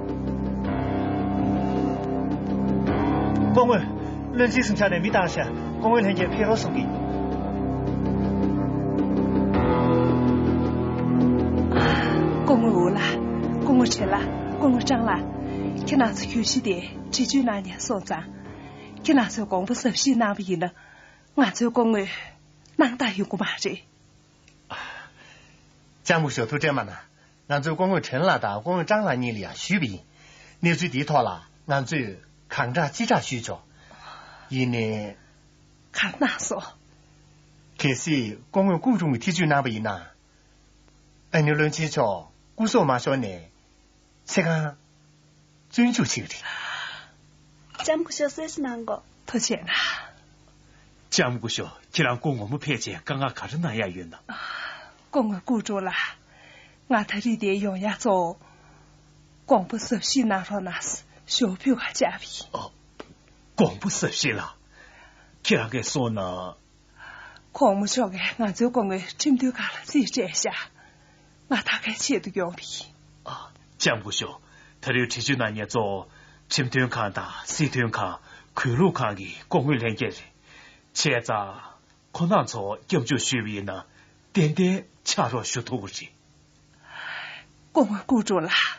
སྐུ་ངོ། བློན་ཆེན་སུན་ཆ་ནས་མི་བཏང་ཤག་སྐུ་ངོ་ལྷན་རྒྱས་ཕེབས་རོགས་གསུང་གི། སྐུ་ངོ་ཝུ་ལགས། སྐུ་ངོ་ཁྲེན་ལགས། སྐུ་ངོ་ཀྲང་ལགས། ཁྱེད་རང་ཚོ་གྱོད་གཞི་དེ་འདྲི་གཅོད་གནང་ཉན་སོང་ཙང་། ཁྱེད་རང་ཚོས་དགོངས་པ་ཟབ་བཞེས་གནང་བ་ཡིན་ན། ང་ཚོའི་སྐུ་ངོས་སྣང་དག་ཡོང་གི་མ་རེད། ལྕམ་སྐུ་ཞབས་ཐུགས་ཁྲལ་མ་གནང་། ང་ཚོས་སྐུ་ངོ་ཁྲེན་ལགས་དང་སྐུ་ངོ་ཀྲང་ལགས་གཉིས་ལ་ཡང་ཞུས་པ་ཡིན། གནས་ཚུལ་འདིའི་ཐོག་ལ་ང་ཚོས་གང་དྲག་ཅི་དྲག་ཞུས་ཆོག་ཡིན་ནའི། ག་རེ་གནང་སོང་། གལ་སྲིད་སྐུ་ངོས་སྐུ་དྲུང་གིས་ཐེ་བྱུས་གནང་པ་ཡིན་ན། ཨ་ནི་བློན་ཆེན་མཆོག་སྐུ་སྲོག་མ་ཤོར་ནས་ཚེ་གང་བཙོན་འཇུག་བྱེད་ཀྱི་རེད། ལྕམ་སྐུ་ཞབས་གསལ་བཤད་གནང་དགོས། ཐུགས་རྗེ་གནང་། ལྕམ་སྐུ་ཞབས། ཁྱེད་རང་སྐུ་ངོ་མ་ཕེབས་རྗེས་དཀའ་ངལ་ག་རེ་གནང་ཡ་ཡོད་ན། སྐུ་ངོ་སྐུ་དྲུང་ལགས། ང་ད་རེས་འདིར་ཡོང་ཡ་གཙོ་བོ། དགོངས་པ་གཟབ་བཞེས་གནང་རོགས་གནང་ཞུ་བ་ཕུལ་ག་བཅར་བ་ཡིན། ཨ། དགོངས་པ་གཟབ་བཞེས་ལགས། ཁྱེད་རང་གིས་གསུངས་ན། གོང་མ་མཆོག་གིས་ང་ཚོའི་སྐུ་ངོ་ཁྲིམས་དོན་ཁང་ལ་རྩིས་སྤྲད་བཞག་ང་ད་གའི་ཆེད་དུ་ཡོང་བ་ཡིན། ཨ། ལྕམ་སྐུ་ཞབས། ད་རེས་འདིར་འཛུལ་གནང་མཁན་གཙོ་བོ་ཁྲིམས་དོན་ཁང་དང་སྲིད་དོན་ཁང་། གུས་ལུགས་ཁང་གི་སྐུ་ངོ་ལྷན་རྒྱས་རེད། བྱས་ཙང་། ཁོང་རྣམ་ཚོར་སྐྱབས་འཇུག་ཞུས་པ་ཡིན་ན། ཏན་ཏན་ཕྱག་རོགས་ཞུ་ཐུབ་ཀྱི་རེད། སྐུ་ངོ་སྐུ་དྲུང་ལགས།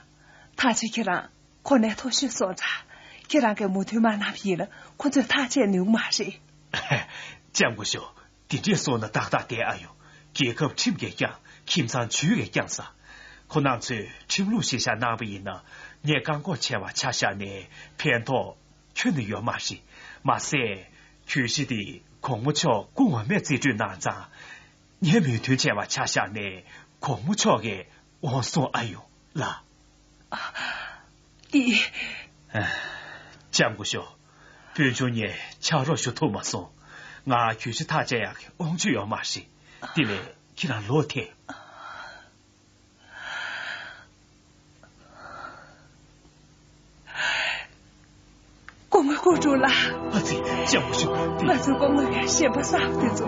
ཐག་བཅད། ཁྱེད་རང་གོ་གནས་མཐོ་ཤོས་སོང་ཙང་། ཁྱེད་རང་གིས་མོས་མཐུན་མ་གནང་བ་ཡིན་ན་ཁོ་ཚོས་ཐག་བཅད་ནུས་ཀྱི་མ་རེད། ལྕམ་སྐུ་ཞབས། དེ་འདྲས་གསུངས་ན་ཏག་ཏག་བསྡད་ཨ་ཡོང་། རྒྱལ་ཁབ་ཁྲིམས་ཀྱིས་བསྐྱངས། ཁྱིམ་ཚང་ཇུས་ཀྱིས་བསྐྱངས་ས། ཁོང་རྣམ་ཚོས་ཁྲིམས་ལུགས་གཞིར་བཞག་གནང་བ་ཡིན་ན། ངས་བཀག་འགོག་བྱས་པ་ཆ་བཞག་ནས་ཕན་ཐོགས་ཁྱོན་ནས་ཡོད་མ་རེད། མ་ཟད། གྱོད་གཞི་དེ་གོང་མ་མཆོག་སྐུ་ངོ་མས་རྩིས་སྤྲོད་གནང་ཙང་། ངས་མོས་མཐུན་བྱས་པ་ཆ་བཞག་ནས་གོང་མ་མཆོག་གིས་འོང་གསུངས་ཨ་ཡོང་ལགས། ཨ། དེ། ལྕམ་སྐུ་ཞབས། དཔོན་ཆུང་ངས་ཕྱག་རོགས་ཞུ་ཐུབ་མ་སོང་། ང་གྱོད་གཞི་ཐག་བཅད་ཡག་གི་དབང་ཆ་ཡོད་མ་རེད། དེ་ལས་ཁྱེད་རང་ལོག་ཐལ། སྐུ་ངོ་སྐུ་དྲུང་ལགས། ཨ་ཙི། ལྕམ་སྐུ་ཞབས། ང་ཚོའི་སྐུ་ངོ་གི་ཞེན་པ་བསགས་པ་དེ་ཚོ་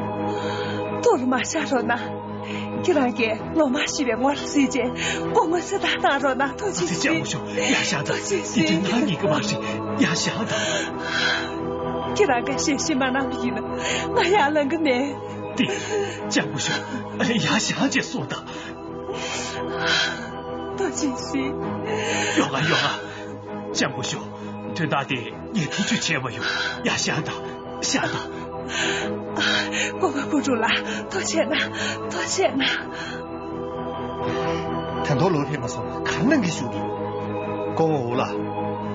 ཐུགས་ལ་མ་བཞག་རོགས་གནང་། ཁྱེད་རང་གིས་ལོ་མང་ཞིག་པའི་ངོ་ལ་གཟིགས་རྗེས་སྐུ་ངོ་གཟེངས་རྟགས་གནང་རོགས་གནང་། ཐུགས་རྗེ་ཆེ། ལྕམ་སྐུ་ཞབས། ཡར་བཞེངས་དང་། ཐུགས་རྗེ་ཆེ། དེ་དུས་ང་ཉན་གྱི་མ་རེད། ཡར་བཞེངས་དང་། ཁྱེད་རང་གིས་ཞལ་བཞེས་མ་གནང་བ་ཡིན་ན་ང་ཡར་ལངས་ཀྱི་མེད། དེ། ལྕམ་སྐུ་ཞབས། ཡར་བཞེངས་བྱས་གསུངས་དང་། ཐུགས་རྗེ་ཆེ། ཡོང་ང་། ཡོང་ང་། ལྕམ་སྐུ་ཞབས། དོན་དག་དེ་ངས་ཐེ་བྱུས་བྱས་མ་ཡོང་། ཡར་བཞེངས་དང་། བཞེངས་དང་། སྐུ་ངོ་སྐུ་དྲུང་ལགས། ཐུགས་རྗེ་གནང་། ཐུགས་རྗེ་གནང་། ད་དུང་ལོག་ཐལ་མ་སོང་། ག་རེ་གནང་གི་བཞུགས་ཀྱི། སྐུ་ངོ་འུ་ལགས།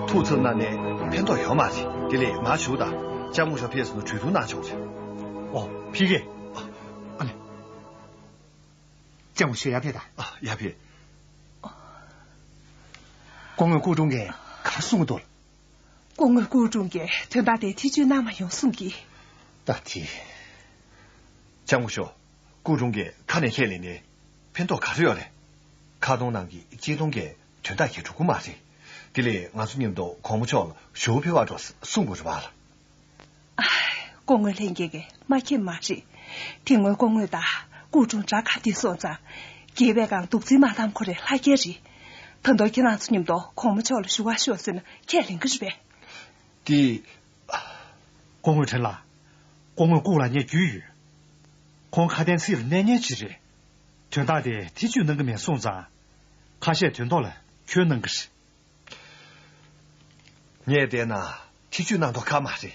ཐུགས་འཚབ་གནང་ནས་ཕན་ཐོགས་ཡོད་མ་རེད། དེ་ལས་ང་བཞུགས་དང་། ལྕམ་སྐུ་ཞབས་ཕེབས་སོང་ན་གྲོས་བསྡུར་གནང་ཆོག་རེད། ཨོ། ཕ་གི། ཨ་ནི། ལྕམ་སྐུ་ཞབས་ཡར་ཕེབས་དང་། ཨ། ཡར་ཕེབས། སྐུ་ངོ་སྐུ་དྲུང་གིས་ག་རེ་གསུང་གི་འདུག། སྐུ་ངོ་སྐུ་དྲུང་གིས་དོན་དག་དེ་ཐེ་བྱུས་གནང་མ་ཡོང་གསུང་གི། ད་དེ། ལྕམ་སྐུ་ཞབས། སྐུ་དྲུང་གིས་ཁ་ནས་ཁས་ལེན་ནས་ཕན་ཐོགས་ག་རེ་ཡོད་རེད། ཁ་སྟོང་ནང་གི་གཅིག་སྟོང་གིས་དོན་དག་ག་གྲུབ་ཀྱི་མ་རེད། དེ་ལས་ང་ཚོ་མཉམ་དུ་གོང་མ་མཆོག་ལ་ཞུ་བ་ཕུལ་བར་འགྲོ་གསུང་དགོས་རེད་པ་ལགས། ཨ། སྐུ་ངོ་ལྷན་རྒྱས་ཀྱིས་མ་མཁྱེན་མ་རེད། དེ་སྔོན་སྐུ་ངོ་དང་སྐུ་དྲུང་དགྲ་ཁ་གཏད་སོང་ཙང་། རྒྱལ་བའི་སྒང་དུག་རྫིས་མ་བཏང་ཁོ་རའི་ལྷ་སྐལ་རེད། ད་དུང་ཁྱེད་རང་ཚོ་མཉམ་དུ་གོང་མ་མཆོག་ལ་ཞུ་བ་ཤོག་ཟེར་ན་ཁས་ལེན་གྱི་རེད་པས། དེ། སྐུ་ངོ་ཕྲན་ལགས། སྐུ་ངོ་ལྐུགས་ལ་ངས་རྒྱུས་ཡོད། ཁོང་ཁ་དན་ཚིག་ལ་གནས་མཁན་ཅིག་རེད། དོན་དག་དེ་ཐེ་བྱུས་གནང་གི་མེད་སོང་ཙང་། ཁ་བཤད་དོན་ཐོག་ལ་ཁྱོན་གནང་གི་རེད། ངས་བལྟས་ན་ཐེ་བྱུས་གནང་མདོག་ཁ་མ་རེད།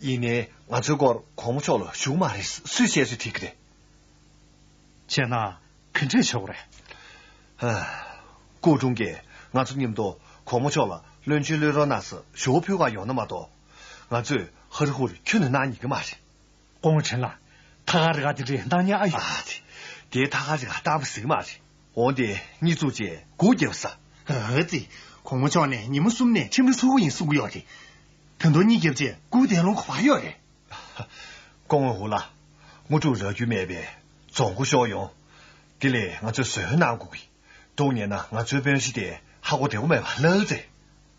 ཡིན་ནའི་ང་ཚོའི་སྐོར་གོང་མ་མཆོག་ལ་ཞུ་གི་མ་རེད། སུས་བཤད་ཚོད་ཐིག་གི་རེད། བྱས་ན་ག་འདྲས་བྱེད་དགོས་རེད། ཧ། སྐུ་དྲུང་གིས་ང་ཚོ་མཉམ་དུ་གོང་མ་མཆོག་ལ་བློན་ཆེན་བློན་རོགས་གནང་ཟེར་ཞུ་བ་ཕུལ་ག་ཡོང་ན་མ་གཏོགས། ང་ཚོས་ཧ་རི་ཧུ་རི་ཁྱོན་ནས་གནང་ཉན་གི་མ་རེད། སྐུ་ངོ་ཕྲན་ལགས། ཐ་ཁ་རི་ཁ་དེ་འདྲས་གནང་ཉན་ཨ་ཡོད། ཨ་ཙི། དེ་ཐ་ཁ་རི་ཁ་བཏང་བ་ཟིག་མ་རེད། འོན་ཏེ་གཉིད་བཙུགས་རྗེས་སྒུག་བརྒྱབ་ས། ཨ་ཙི། གོང་མ་མཆོག་ནས་ཉིན་མོ་གསུམ་ནས་ཁྲིམས་ར་ཚུགས་ཀྱི་ཡིན་གསུང་གི་ཡོད་རེད། ད་དུང་གཉིད་བརྒྱབ་རྗེས་སྒུག་བསྡད་ལོང་ག་པར་ཡོད་རེད། སྐུ་ངོ་འུ་ལགས། དངོས་གྲུབ་རག་རྒྱུ་མེད་པའི་རྫོང་མགོ་ཤོར་ཡོང་། དེ་ལས་ང་ཚོས་བཟོད་གནང་དགོས་ཀྱི། སྡུག་བསྔལ་ན་ང་ཚོའི་དཔོན་གཞི་དེ་ཧ་གོ་བདེ་པོ་མེད་པ་ལགས་རེད།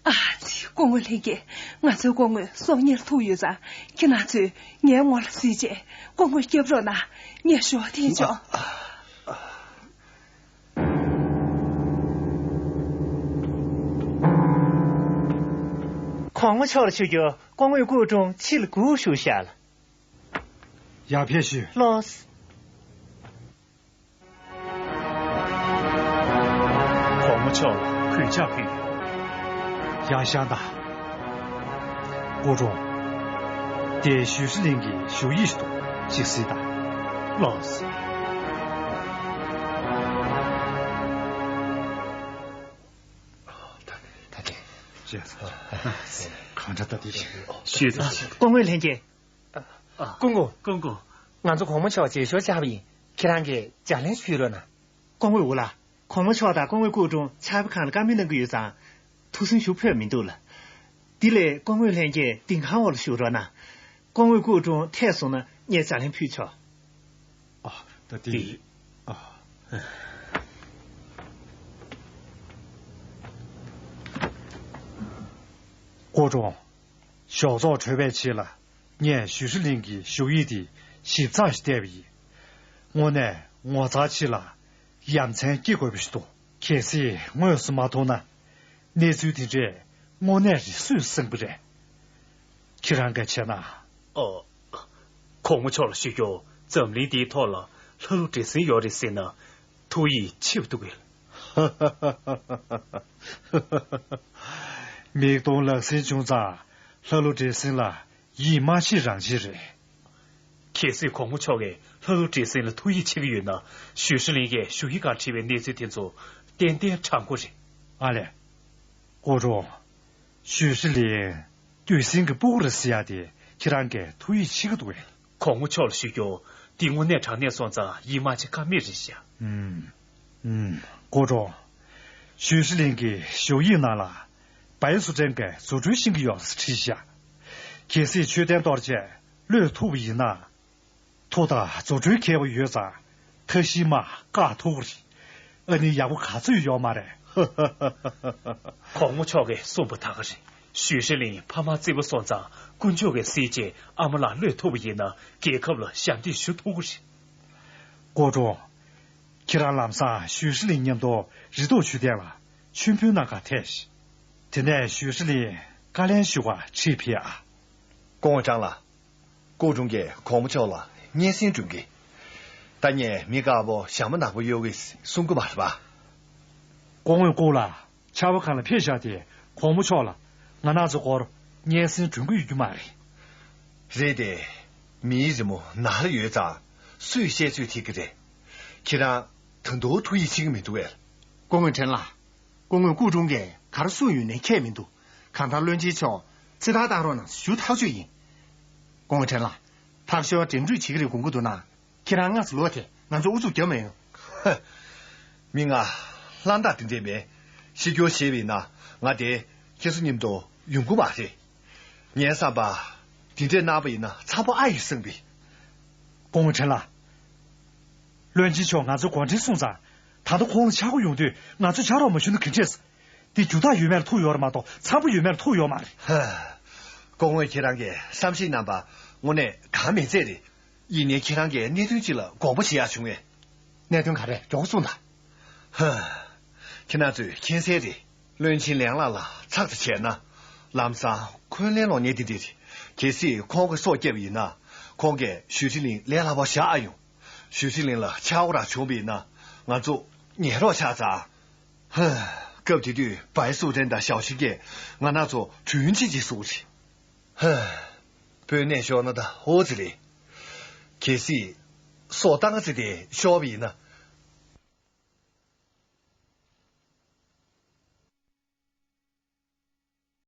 ཨ་ཙི། སྐུ་ངོ་ལྷན་རྒྱས། ང་ཚོའི་སྐུ་ངོ་སྲོག་ཉེན་ལ་ཐུག་ཡོད་ཙང་། ཁྱེད་རང་ཚོས་ངའི་ངོ་ལ་གཟིགས་རྗེས་སྐུ་ངོ་སྐྱབས་རོགས་གནང་། ངས་ཞུ་བ་འཐེན་ཆོག། གོང་མ་མཆོག་ལ་ཞུ་རྒྱུ། སྐུ་ངོ་སྐུ་དྲུང་ཕྱི་ལ་སྒུག་བཞུགས་ཤག་ལགས། ཡར་ཕེབས་ཞུ། ལགས་སོ། གོང་མ་མཆོག་ལ་གུས་ཕྱག་ཕུལ་ཡོད། ཡར་བཞེངས་དང་། སྐུ་དྲུང་། དེ་ཞུས་སི་ལིང་གི་ཞུ་ཡིག་ཞིག་འདུག་ཅིག་གཟིགས་དང་། ལགས་སོ། ད་དེ། གང་འདྲ་ད་དེ་ཞུས་དང་། སྐུ་ངོ་ལྷན་རྒྱས། ཨ། སྐུ་ངོ། སྐུ་ངོ། ང་ཚོ་གོང་མ་མཆོག་མཇལ་ཞོར་བཅར་བ་ཡིན། ཁྱེད་རང་གིས་ལྗགས་ལན་ཞུས་རོགས་གནང་། སྐུ་ངོ་འུ་ལགས། གོང་མ་མཆོག་དང་སྐུ་ངོ་སྐུ་དྲུང་ཕྱག་དཔེ་ཁང་ལ་བཀའ་མོལ་གནང་གི་ཡོད་ཙང་། ཐུགས་སེམས་ཞུ་ཕོད་མི་འདུག་ལགས། དེ་ལས་སྐུ་ངོ་ལྷན་རྒྱས་ལྡིང་ཁང་འོག་ལ་བཞུགས་རོགས་གནང་། སྐུ་ངོ་སྐུ་གྲོངས་ཐད་སོང་ན་ངས་ཅ་ལན་ཕུལ་ཆོག་ཨ། ད་དེ། དེ། ཨ། སྐུ་གྲོངས། ཞོགས་ཚོགས་གྲོལ་བའི་ཆེད་ལ་ངས་ཞུས་ཧྲི་ལིན་གྱི་ཞུ་ཡིག་དེ་ཞིབ་ཚགས་ཤིག་བལྟས་པ་ཡིན། དངོས་གནས་ངོ་མཚར་ཆེ་ལ་ཡ་མཚན་སྐྱེ་དགོས་པ་ཞིག་འདུག་གལ་སྲིད་དངོས་སུ་མ་མཐོང་ན། གནས་ཚུལ་དེ་འདྲས་དངོས་གནས་རེད་སུས་གསུངས་པ་རེད། ཁྱེད་རང་གིས་བྱས་ན། ཨོ། གོང་མ་མཆོག་ལ་ཞུ་རྒྱུ། འཛམ་གླིང་འདིའི་ཐོག་ལ་ལྷ་ཀླུ་འདྲེ་སྲིན་ཡོད་རེད་ཟེར་ན་ཐུགས་ཡིད་ཆེས་པ་འདུག་གས། མིག་སྟོང་ལག་ཟིན་བྱུང་ཙང་ལྷ་ཀླུ་འདྲེ་སྲིན་ལ་ཡིད་མ་ཆེས་རང་ཆེས་རེད། གལ་སྲིད་གོང་མ་མཆོག་གིས་ལྷ་ཀླུ་འདྲེ་སྲིན་ལ་ཐུགས་ཡིད་ཆེས་ཀྱི་ཡོད་ན་ཞུས་ཧྲི་ལིན་གྱིས་ཞུ་ཡིག་སྒང་བྲིས་པའི་གནས་ཚུལ་དེ་ཚོ་ཏན་ཏན་དྲང་པོ་རེད། ཨ་ལས། སྐུ་གྲོངས། ཞུས་ཧྲི་ལིན་བདུད་སྲིན་གྱི་སྤུ་གུ་རེད་ཟེར་ཡ་དེ་ཁྱེད་རང་གིས་ཐུགས་ཡིད་ཆེས་ཀྱི་འདུག་གས། གོང་མ་མཆོག་ལ་ཞུ་རྒྱུ། འདི་དངོས་གནས་དྲང་གནས་སོང་ཙང་ཡིད་མ་ཆེས་ཀ་མེད་རེད་ཤག་ཨུམ། ཨུམ། སྐུ་གྲོངས། ཞུས་ཧྲི་ལིན་གྱི་ཞུ་ཡིག་ནང་ལ་བའི་སུ་ཀྲེན་གྱིས་རྫུ་འཕྲུལ་ཤེས་ཀྱི་ཡོད་ཟེར་བྲིས་ཤག་གལ་སྲིད་མཆོད་རྟེན་གཏོར་ཆས་གློད་ཐུབ་པ་ཡིན་ན། མཐུ་དང་རྫུ་འཕྲུལ་མཁས་པོ་ཡོད་ཙང་མཐའ་བཞི་མ་བཀག་ཐུབ་ཀྱི་རེད། ཨ་ནི་ཡག་པོ་ག་ཚོད་ཡོད་མ་རེད། གོང་མ་མཆོག་གིས་གསུངས་པ་ད་ག་རེད། ཞུས་ཧྲི་ལིན་ཕ་མ་རྩིས་པ་སོང་ཙང་དཀོན་མཆོག་གིས་གཟིགས་བྱས་ཨ་མ་ལགས་གློད་ཐུབ་པ་ཡིན་ན་རྒྱལ་ཁབ་ལ་ཞབས་འདེགས་ཞུ་ཐུབ་ཀྱི་རེད། སྐུ་གྲོངས། ཁྱེད་རང་ལམ་སང་ཞུས་ཧྲི་ལིན་མཉམ་དུ་རི་ཐོག་མཆོད་རྟེན་ལ་མཆོད་འབུལ་གནང་གར་ཐད་ཤིག་དེ་ནས་ཞུས་ཧྲི་ལིན་བཀའ་ལན་ཞུ་བར་ཁྲིད་ཕེབས་ཨ། སྐུ་ངོ་ཀྲང་ལགས། སྐུ་གྲོངས་རྗེས་གོང་མ་མཆོག་ལ་སྙན་སེང་སྒྲོན་གྱིས། ད་ངས་མི་དཀར་པོ་ཞྭ་མོ་ནག་པོ་གཡོག་གི་གསུང་གི་མ་རེད་པ། སྐུ་ངོ་སྐུ་ལ་ཆར་པ་གང་ལ་ཕེབས་བཞག་དེ་གོང་མ་མཆོག་ལ་ང་རང་ཚོ་སྐོར་སྙན་སེང་སྒྲོན་གི་ཡོད་རྒྱུ་མ་རེད། རེད་དེ། མིའི་རི་མོ་ནག་ལ་ཡོད་ཙང་སུས་བཤད་ཚོད་ཐིག་གི་རེད། ཁྱེད་རང་ད་དུང་ཐུགས་ཡིད་ཆེས་ཀྱི་མི་འདུག་གས། སྐུ་ངོ་ཀྲང་ལགས། སྐུ་ངོ་སྐུ་གྲོངས་རྗེས་ག་རེ་གསུངས་ཡོད་ནའི་ཁྱད་མི་འདུག་གང་ལྟར་བློན་ཆེན་མཆོག་རྩིས་ཐག་བཏང་རོགས་གནང་ཞུ་ཐག་ཆོད་ཡིན། སྐུ་ངོ་ཀྲང་ལགས། ཐག་ཤོར་འགྲིམ་འགྲུལ་བྱེད་ཀྱི་རེད་དགོངས་ཀྱི་འདུག་ན། ཁྱེད་རང་སྔ་ས་ལོག་དེ་ང་ཚོ་ཨུ་ཚུགས་རྒྱབ་མ་ཡོང་། མི་ང་ལྷ་འདྲེ་དེ་འདྲས་མེད། ཤི་སྐྱོར་བྱས་པ་ཡིན་ན་ང་དེ་ཁྱེད་ཚོ་མཉམ་དུ་ཡོང་གི་མ་རེད། ངའི་བསམ་པ། དེ་འདྲས་གནང་པ་ཡིན་ན་འཚམ་པོ་ཨ་ཡིན་བསམ་པས། སྐུ་ངོ་ཀྲང་ལགས། བློན་ཆེན་མཆོག་ང་ཚོའི་འགོ་འདྲེན་སོང་ཙང་། ད་ལྟ་ཁོང་ལ་ཆག་སྒོ་ཡོང་དུས་ང་ཚོས་ཕྱག་རོགས་མ་ཞུས་ན་ག་འདྲས། འདི་རྒྱུ་དག་ཡོད་མེད་ལ་ཐུག་ཡོད་རེད་མ་གཏོགས་འཚམ་པོ་ཡོད་མེད་ལ་ཐུག་ཡོད་མ་རེད། ཧ། སྐུ་ངོ་ཁྱེད་རང་གི་བསམ་གཞིག་རྣམ་པ་དངོས་གནས་གང་མེད་ཚད་རེད། ཡིན་ནའི་ཁྱེད་རང་གིས་གནད་དོན་གཅིག་ལ་དགོངས་པ་བཞེས་ཡག་བྱུང་བས། གནད་དོན་ག་རེ་མགྱོགས་པོ་གསུངས་དང་། ཧ། ཁྱེད་རང་ཚོས་མཁྱེན་གསལ་རེད། བློན་ཆེན་ལན་ལགས་ལ་ཚགས་དེ་བྱས་ན། ལམ་སང་འཁོན་ལན་སློག་མཁན་དེ་འདྲས་རེད། གལ་སྲིད་ཁོང་གིས་སྲོག་བསྐྱབས་པ་ཡིན་ན། ཁོང་གིས་ཞུས་ཧྲི་ལིན་ལས་སླ་པོ་བཞག་ཨ་ཡོང་། ཞུས་ཧྲི་ལིན་ལ་ཆག་སྒོ་རང་བྱུང་བ་ཡིན་ན། ང་ཚོ་ཉལ་རོགས་ཆགས་ཙང་། ཧ། སྐབས་དེ་དུས་བའི་སུ་ཀྲེན་དང་ཞའོ་ཆིན་གྱིས་ང་རང་ཚོ་དྲུང་ཆེ་ཅིག་བཟོ་གི་རེད། ཧ། དཔོན་གནས་ཤོར་ན་ད་ཧོ་ཙི་རེད། གལ་སྲིད། སྲོག་བཏང་ཙི་དེ་ཤོར་བ་ཡིན་ན།